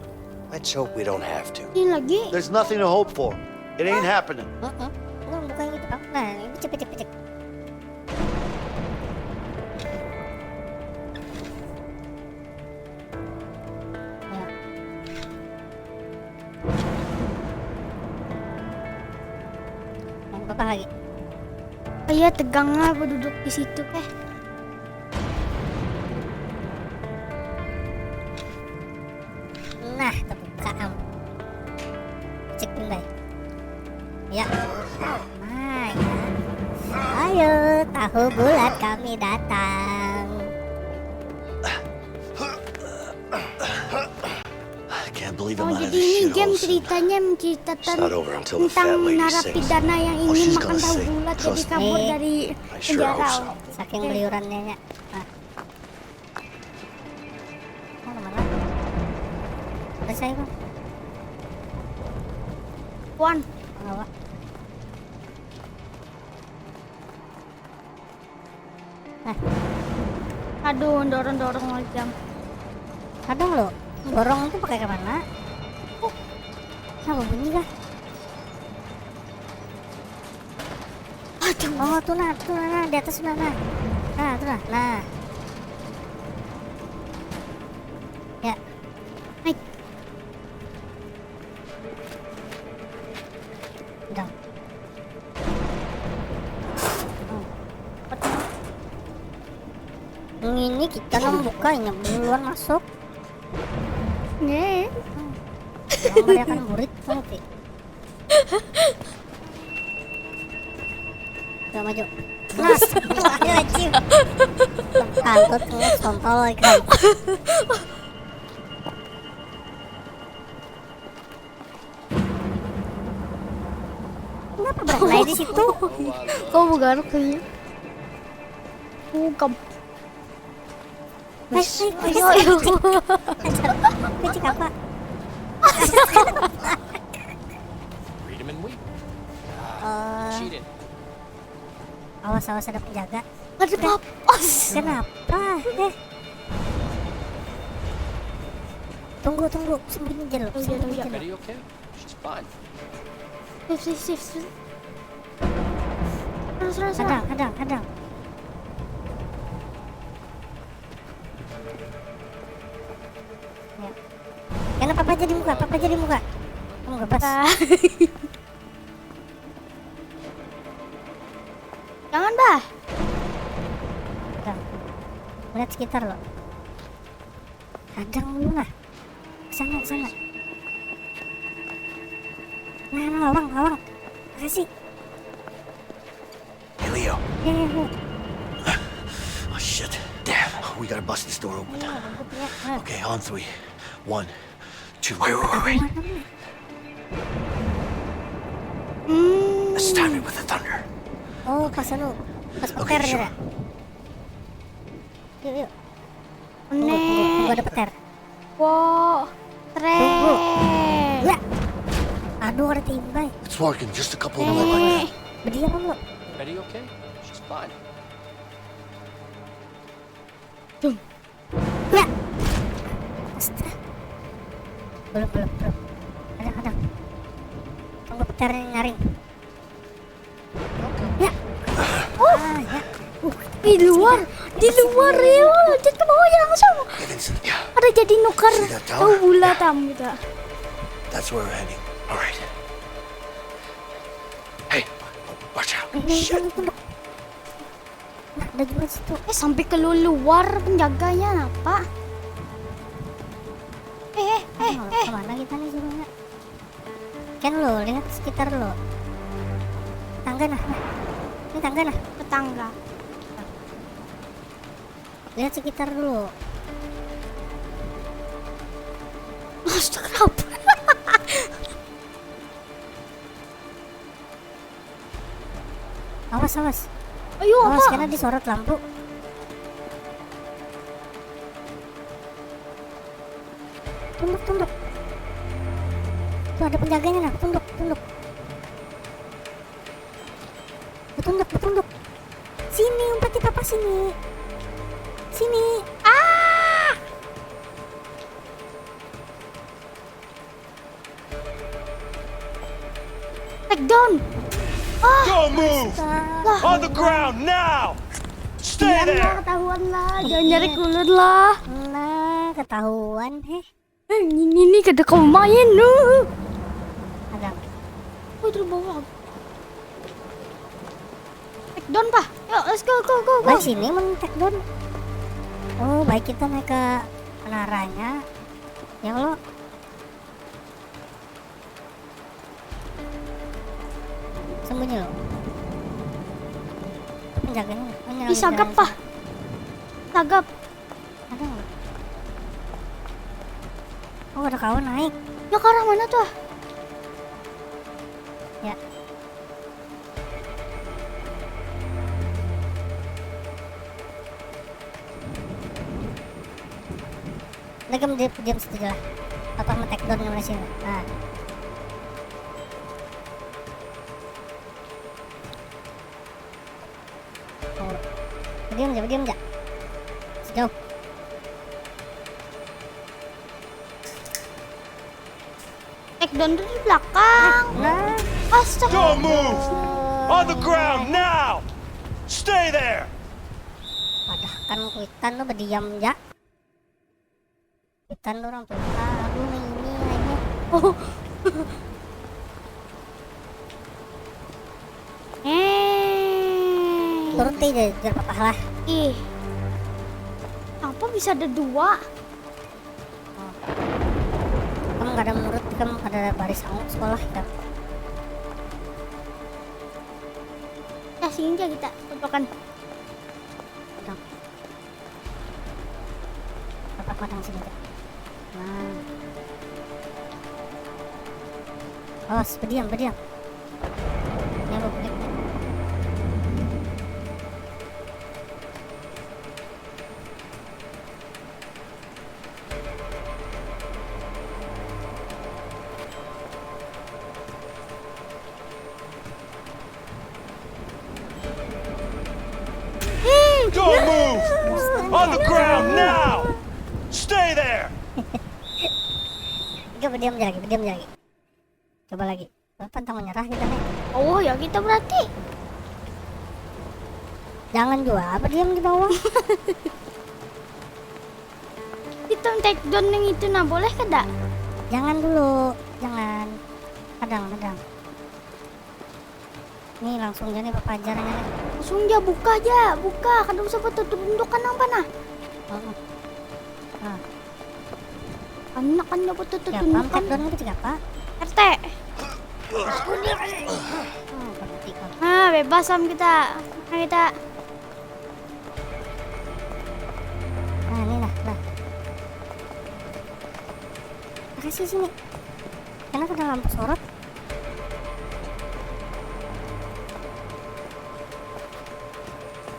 Let's hope we don't have to. Ini lagi. There's nothing to hope for. It ain't happening. Heeh. Nah, bukan gitu. Nah, ini picik picik picik. Ya. Yang apa lagi? Iya, tegang lah aku duduk di situ eh. Nah, terbuka am. Cek pindai. Ya. Nah, ya. Ayo, tahu bulat kami datang. I can't believe I'm Oh, out of jadi this ini game shithole. ceritanya menceritakan It's not over until the fat tentang lady narapidana sings. Yang All ingin she's makan gonna tahu say, bulat jadi "Trust me." kabur dari I sure hope penjara. So. Saking beliurannya nya. Nah. Oh, kemana? Udah saya, Bang. Wan. Bawa. Aduh, dorong-dorong lagi. Kadang lo, dorong itu pakai ke mana? Oh. Apa bunyi kah? Aduh. Oh, tuh nah, tuh nah, nah, di atas tuh nah, nah. Nah, tuh nah, nah. Ya. Hai. Udah. Hmm. Ini kita nang buka, ini duluan masuk. Nih. Yang bariakan burit, ngerti? Udah maju. Nah, astagfirullahaladzim. Kantut, ngeles, kontol, ikan. Kenapa berhenti di situ? Kau bukan kayaknya. Bukan. Wes, wes, wes. Ayo, ayo. Kucing apa? Read 'em and weep. Eh, Cheated. awas, awas, ada penjaga. Ada papas. Kenapa? Eh. Tunggu, tunggu, sembunyi aja lo, sembunyi aja lo. Ready, okay? She's fine. Sip, sip, sip, sip. Terus, terus, terus. Hadang, hadang, hadang. Ya. Karena papa jadi muka, papa jadi muka. Kamu gak pas. Jangan, bah. Hadang. Melihat sekitar lo. Hadang dulu lah. Sana, sana. Nah, nah, lawang, lawang. Makasih. Hey, Leo. Ya, ya, ya. Oh, shit. Damn. We gotta bust this door open. Iya, bagus ya. Nah. Okay, on three. One, two. Wait, wait, wait, wait. Hmm. Let's time it with the thunder. Oh, pas anu, pas petir ya. Yuk, yuk. Tunggu, tunggu, tunggu ada petir. Wow, tunggu. Ya. Aduh, ada timbai. It's working, just a couple more. Berdiam lo. Ready, okay? She's fine. Dung. Ya. Astaga. Belum, belum, belum. Ada, ada. Tunggu petir nyaring. Ya. Oh. Ah, ya. Uh, di luar, di luar ya. Loncat ke bawah ya langsung. Ada jadi nukar tahu bola tam gitu. That's where we're heading. Alright. Hey, watch out. Shit. Nah, ada juga situ. Eh, sampai keluar penjaganya apa? Eh, eh, eh, eh. Kemana kita nih sebenarnya? Kan lo lihat sekitar lo. Tangga nah, nah. Ini tangga nah. Tetangga. Lihat sekitar dulu. Astaga. Awas, awas. Ayo, awas, apa? Karena disorot lampu. Tunduk, tunduk. Tuh ada penjaganya nah, tunduk, tunduk. Betunduk, betunduk. Sini, umpati papa sini. Sini. Ah! Take down. Ah, don't move. On the ground now. Stay there. Ketahuan lah, jangan nyari kulit lah. Nah, ketahuan, heh. Eh, ini nih kada kau main lu. Ada. Oh, terbawah. Take down, Pak. Yuk, let's go, go, go, go. Baik sini men take down. Oh, baik kita naik ke menaranya. Ya Allah. Sembunyi lo. Penjaganya. Bisa gap, Pak. Tagap. Ada nggak? Oh, ada kawan naik. Ya, ke arah mana tuh? Ya. Lagi diam, diam situ lah. Apa mau take down yang mana sini? Nah. Oh. Diam aja, diam aja. Sejauh. Take down tuh di belakang. Nah. Astaga. Don't move. On the ground now. Stay there. Padahkan kuitan tuh berdiam aja. Ikan orang tuh. Ah, aduh, ini aja. Oh. Eh. Turuti aja, jar papah lah. Ih. Apa bisa ada dua? Oh. Kamu kada menurut, kamu kada baris kamu sekolah, kan? Nah, sini aja kita tontokan. Udah. Dapat matang sini aja. Nah. Awas, berdiam, berdiam. Nyamuk, nih. Don't move! On the ground now! Stay there! Yuk, berdiam aja lagi, berdiam aja lagi. Coba lagi. Pantang menyerah kita nih. Oh ya kita berarti. Jangan jua berdiam di bawah. Kita take down yang itu nah, boleh kada? Jangan dulu, jangan. Kadang, kadang. Nih langsung aja nih papajarnya nih. Langsung aja buka aja, buka. Kada usah betutup untuk kanang panah. Oh. Nah. Anak kan dapat tutup tundukan. Siapa? Take down itu siapa? R T. Ah, bebas am kita. Nah, kita. Nah, ini lah, lah. Kasih sini. Kenapa ada lampu sorot?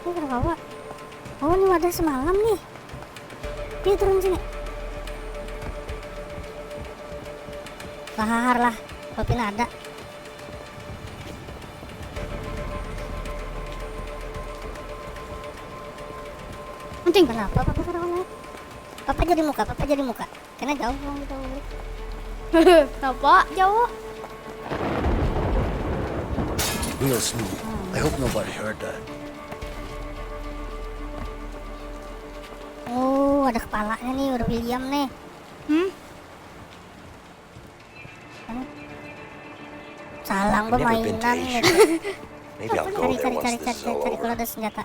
Ini kenapa? Oh, ini wadah semalam nih. Dia turun sini. Lahar lah, kalau pina ada. Penting. Kenapa papa kada naik? Papa jadi muka, papa jadi muka. Karena jauh orang kita balik. Kenapa jauh? Real smooth. I hope nobody heard that. Oh, ada kepalanya nih, udah William nih. Hmm? Salang permainan gitu. Maybe I'll go there once this is all over. Cari, cari, cari, cari kalau ada senjata.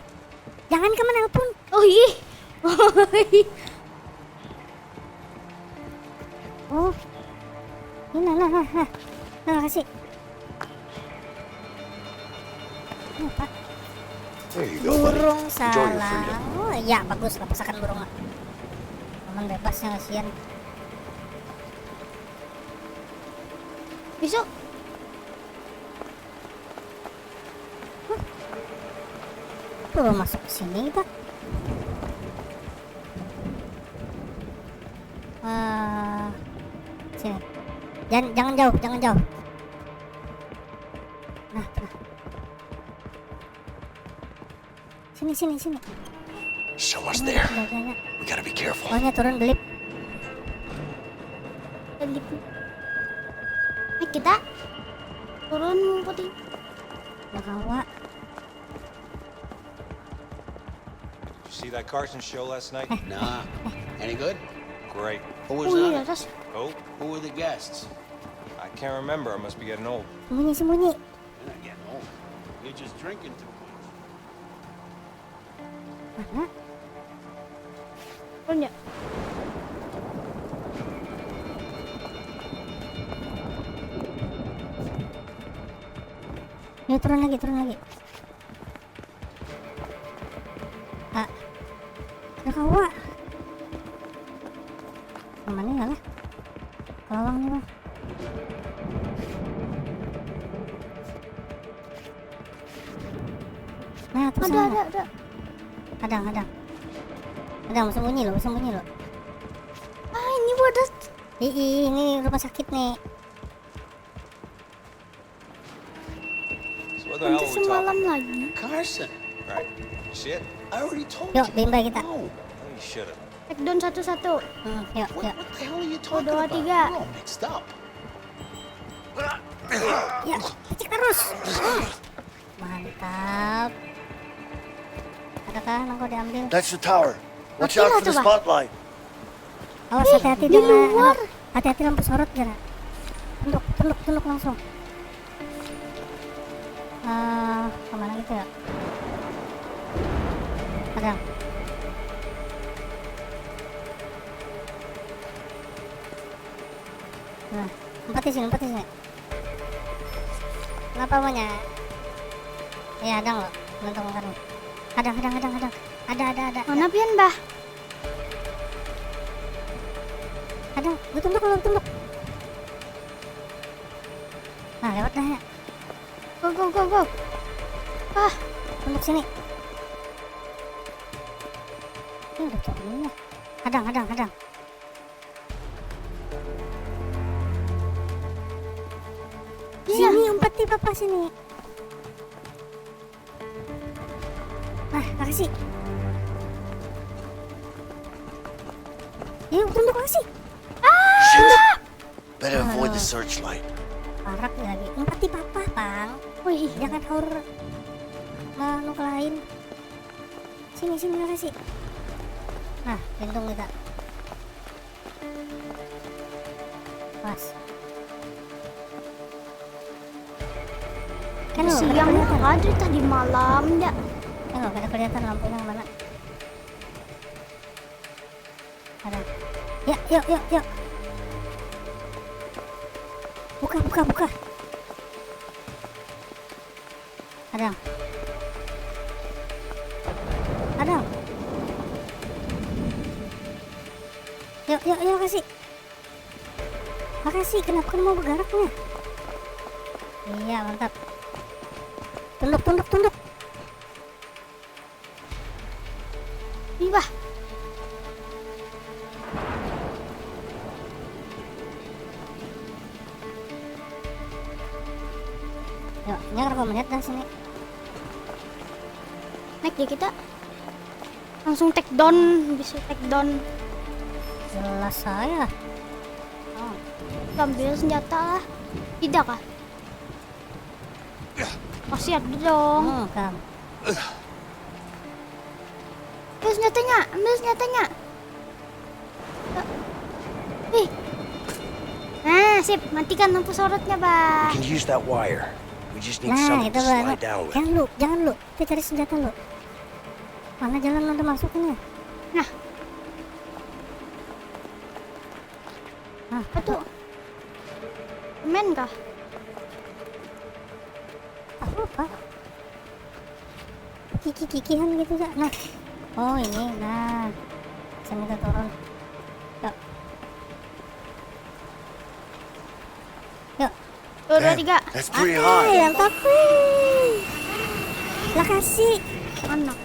Jangan kemana pun. Oh ih. Oh. Ini nah, nah, nah, nah. Nah, kasih. Burung salang. Oh iya, bagus lah pasakan burung lah. Aman bebas ya, kasihan. Bisa. Huh. Belum masuk ke sini kita. Uh, sini. Jangan, jangan jauh, jangan jauh. Nah, nah. Sini, sini, sini. Someone's there. We gotta be careful. Pokoknya turun belip. Belip. Nah, kita turun putih. Bahawa. You see that Carson show last night? Nah. Any good? Great. Who was oh, on it? Oh, who were the guests? I can't remember. I must be getting old. Sembunyi, sembunyi. You're just drinking too much. Mana? Punya. Yuk, turun lagi, turun lagi. Ah. Udah kawa. Mana ya lah? Lawang nih, Bang. Nah, terus ada, ada, ada. Kadang, kadang. Kadang, sembunyi lo, sembunyi lo. Ah, ini wadah. Ih, ini rumah sakit nih. So what the hell are we talking about? Carson. Right. Shit. I already told you. Yuk, bimba kita. No. You should have. Take down satu-satu. Hmm, yuk, yuk. What, what the hell are you talking about? Dua, tiga. We're all mixed up. Ya, picik terus. Mantap. Adakah nang kau diambil? That's the tower. Watch out for the spotlight. Awas, hati-hati di luar. Hati-hati lampu sorot, Jana. Tunduk, tunduk, tunduk langsung. Uh, kemana gitu ya? Ada. Nah, empat di sini, empat di sini. Kenapa banyak? Ya, ada nggak? Nonton kami. Ada, ada, ada, ada. Ada, ada, ada. Mana pian, Bah? Ada, gue tunduk, gue tunduk. Nah, lewat dah ya. Go, go, go, go. Ah, tunduk sini. Ini udah turun ya. Hadang, hadang, hadang. Sini, umpati papa sini. Nah, makasih. Yuk, tunduk makasih. Ah! Searchlight. Parak lagi. Empat di papa, pang. Wih, jangan haur. Manu ke lain. Sini, sini, makasih. Nah, lindung kita. Pas. Kan lo, kada Siang kelihatan. Ada tadi malam ya. Kan lo, kada kelihatan lampunya yang mana. Ada. Ya, yuk, yuk, yuk. Buka, buka, buka. Ada. Ada. Yuk, yuk, yuk, kasih. Makasih, kenapa kan mau bergeraknya? Iya, mantap. Tunduk, tunduk, tunduk. Ih, wah. Yuk, ini aku melihat dah sini. Naik ya kita. Langsung take down, bisa take down. Jelas saya. Kita ambil senjata lah. Tidak kah? Masih ada dong. Hmm, kam. Ambil senjatanya, ambil senjatanya. Ih. Nah, sip, matikan lampu sorotnya, Bah. We can use that wire. We just need Nah, something itu to baru. slide down with. Jangan lu, jangan lu. Kita cari senjata lu. Mana jalan udah masuk ini? Nah. Nah, Apa tuh? Semen kah? Aku lupa. Kiki-kikihan gitu, Cak. Nah. Oh, ini. Nah. Bisa minta turun. Yuk. Yuk. Tuh, dua, tiga. That's pretty Oke, high. yang tapi. Makasih. Anak.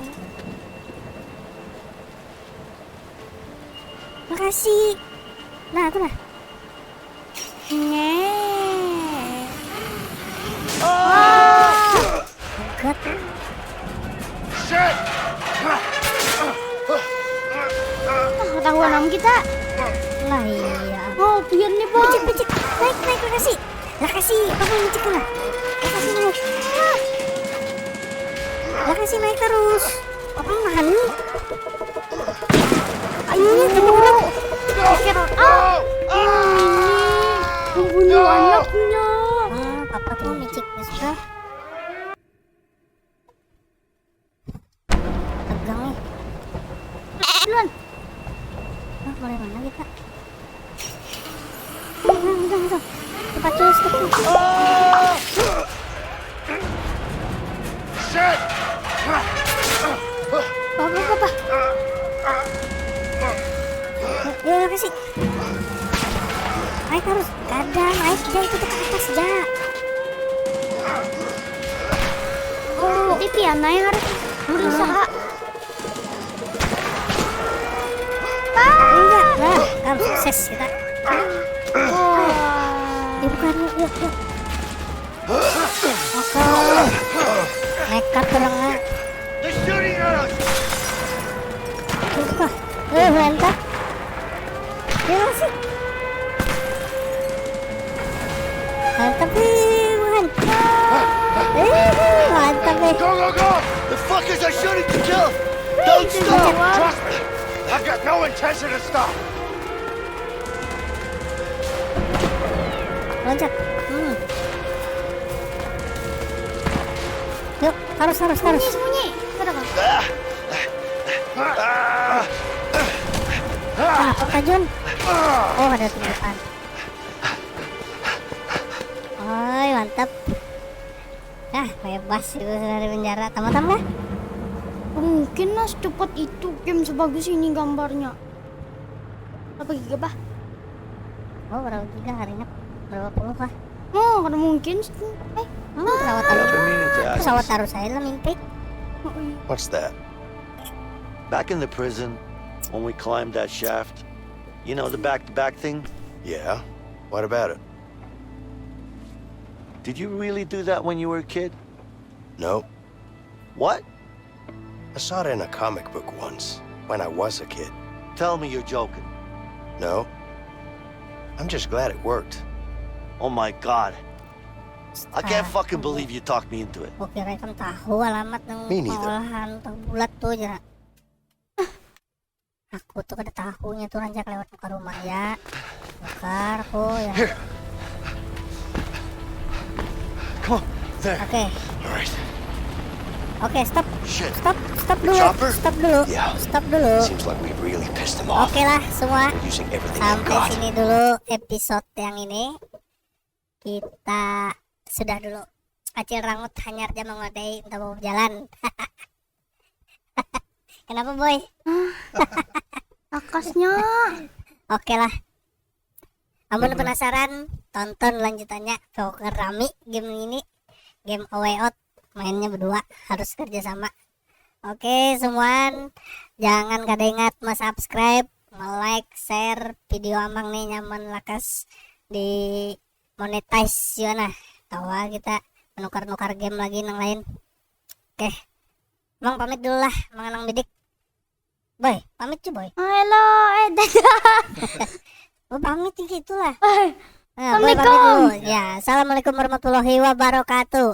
Makasih. Nah, aku nah. Nge. Enggak. Shit! Ah, ketahuan am kita. Lah iya. Oh, pian nih, Bang. Picik, picik. Naik, naik, makasih. Makasih, apa yang picik lah? Makasih naik. Makasih naik terus. Apa yang nahan nih? Ayo, tembak ulang. Pikir, ah, ini membunuh anaknya. Hmm, papa tuh micik sudah. Tegang nih. Duluan. Nah, mulai mana kita? Udah, udah, udah. Cepat terus, cepat. Shit! Bapak, bapak. Ya, ya, kasih. Naik terus. Kada, naik ja itu ke atas ja. Oh, berarti Tiana yang harus berusaha. Enggak, nah, kan sukses kita. Wah. Ya bukan, yuk, yuk, yuk. Oke. Nekat orang ah. They're shooting at us! Buka. Eh, mantap. Terima kasih. Mantap nih, Wan. Eh, mantap nih. Go, go, go! The fuckers are shooting to kill! Don't stop! Trust me! I've got no intention to stop! Loncat. Hmm. Yuk, terus, terus, terus. Sembunyi, sembunyi. Ada kah? Kenapa kah, Jun? Oh, ada tunjukan. Oi, mantap. Nah, bebas itu dari penjara. Tamat apa? Mungkin lah secepat itu game sebagus ini gambarnya. Berapa giga bah? Oh, berapa giga harinya? Berapa puluh kah? Oh, kada mungkin. Eh, Hmm, pesawat taruh. I've been meaning to ask Pesawat you taruh saya lah mimpi. What's that? Back in the prison, when we climbed that shaft, you know, the back to back thing? Yeah? What about it? Did you really do that when you were a kid? No. What? I saw it in a comic book once, when I was a kid. Tell me you're joking. No. I'm just glad it worked. Oh my god. I can't fucking Tahu. Believe you talked me into it. Kukira ikam tahu alamat nang Me neither. Pengolahan tahu bulat tuh, jar. Aku tuh kada tahunya tuh, rancak lewat muka rumah ya. Nukar aku ya. Here. Come on. There. Oke, All right. oke, stop, Shit. stop, stop The dulu, chopper? stop dulu, Yeah. stop dulu. Seems like we've really pissed them off. Oke lah semua, We're using everything I've sampai got. Sini dulu episode yang ini. Kita sudah dulu. Acil Rangut hanyar ja manguadai, entah mau berjalan. Kenapa, Boy? Akasnya. Oke lah. Amun penasaran, tonton lanjutannya. Pokoknya rami game ini. Game A Way Out. Mainnya berdua, harus kerja sama. Oke, semuaan, jangan kada ingat subscribe, like, share video Amang nih, nyaman lakas di monetize ya nah. Tawa kita menukar-nukar game lagi nang lain. Oke. Mang pamit dulu lah, manganang bidik. Boy, pamit cu, Boy. Halo, eh dadah. Oh, pamit gitu lah. Eh, Nah, Boy, pamit Assalamualaikum. Dulu. Ya, assalamualaikum warahmatullahi wabarakatuh.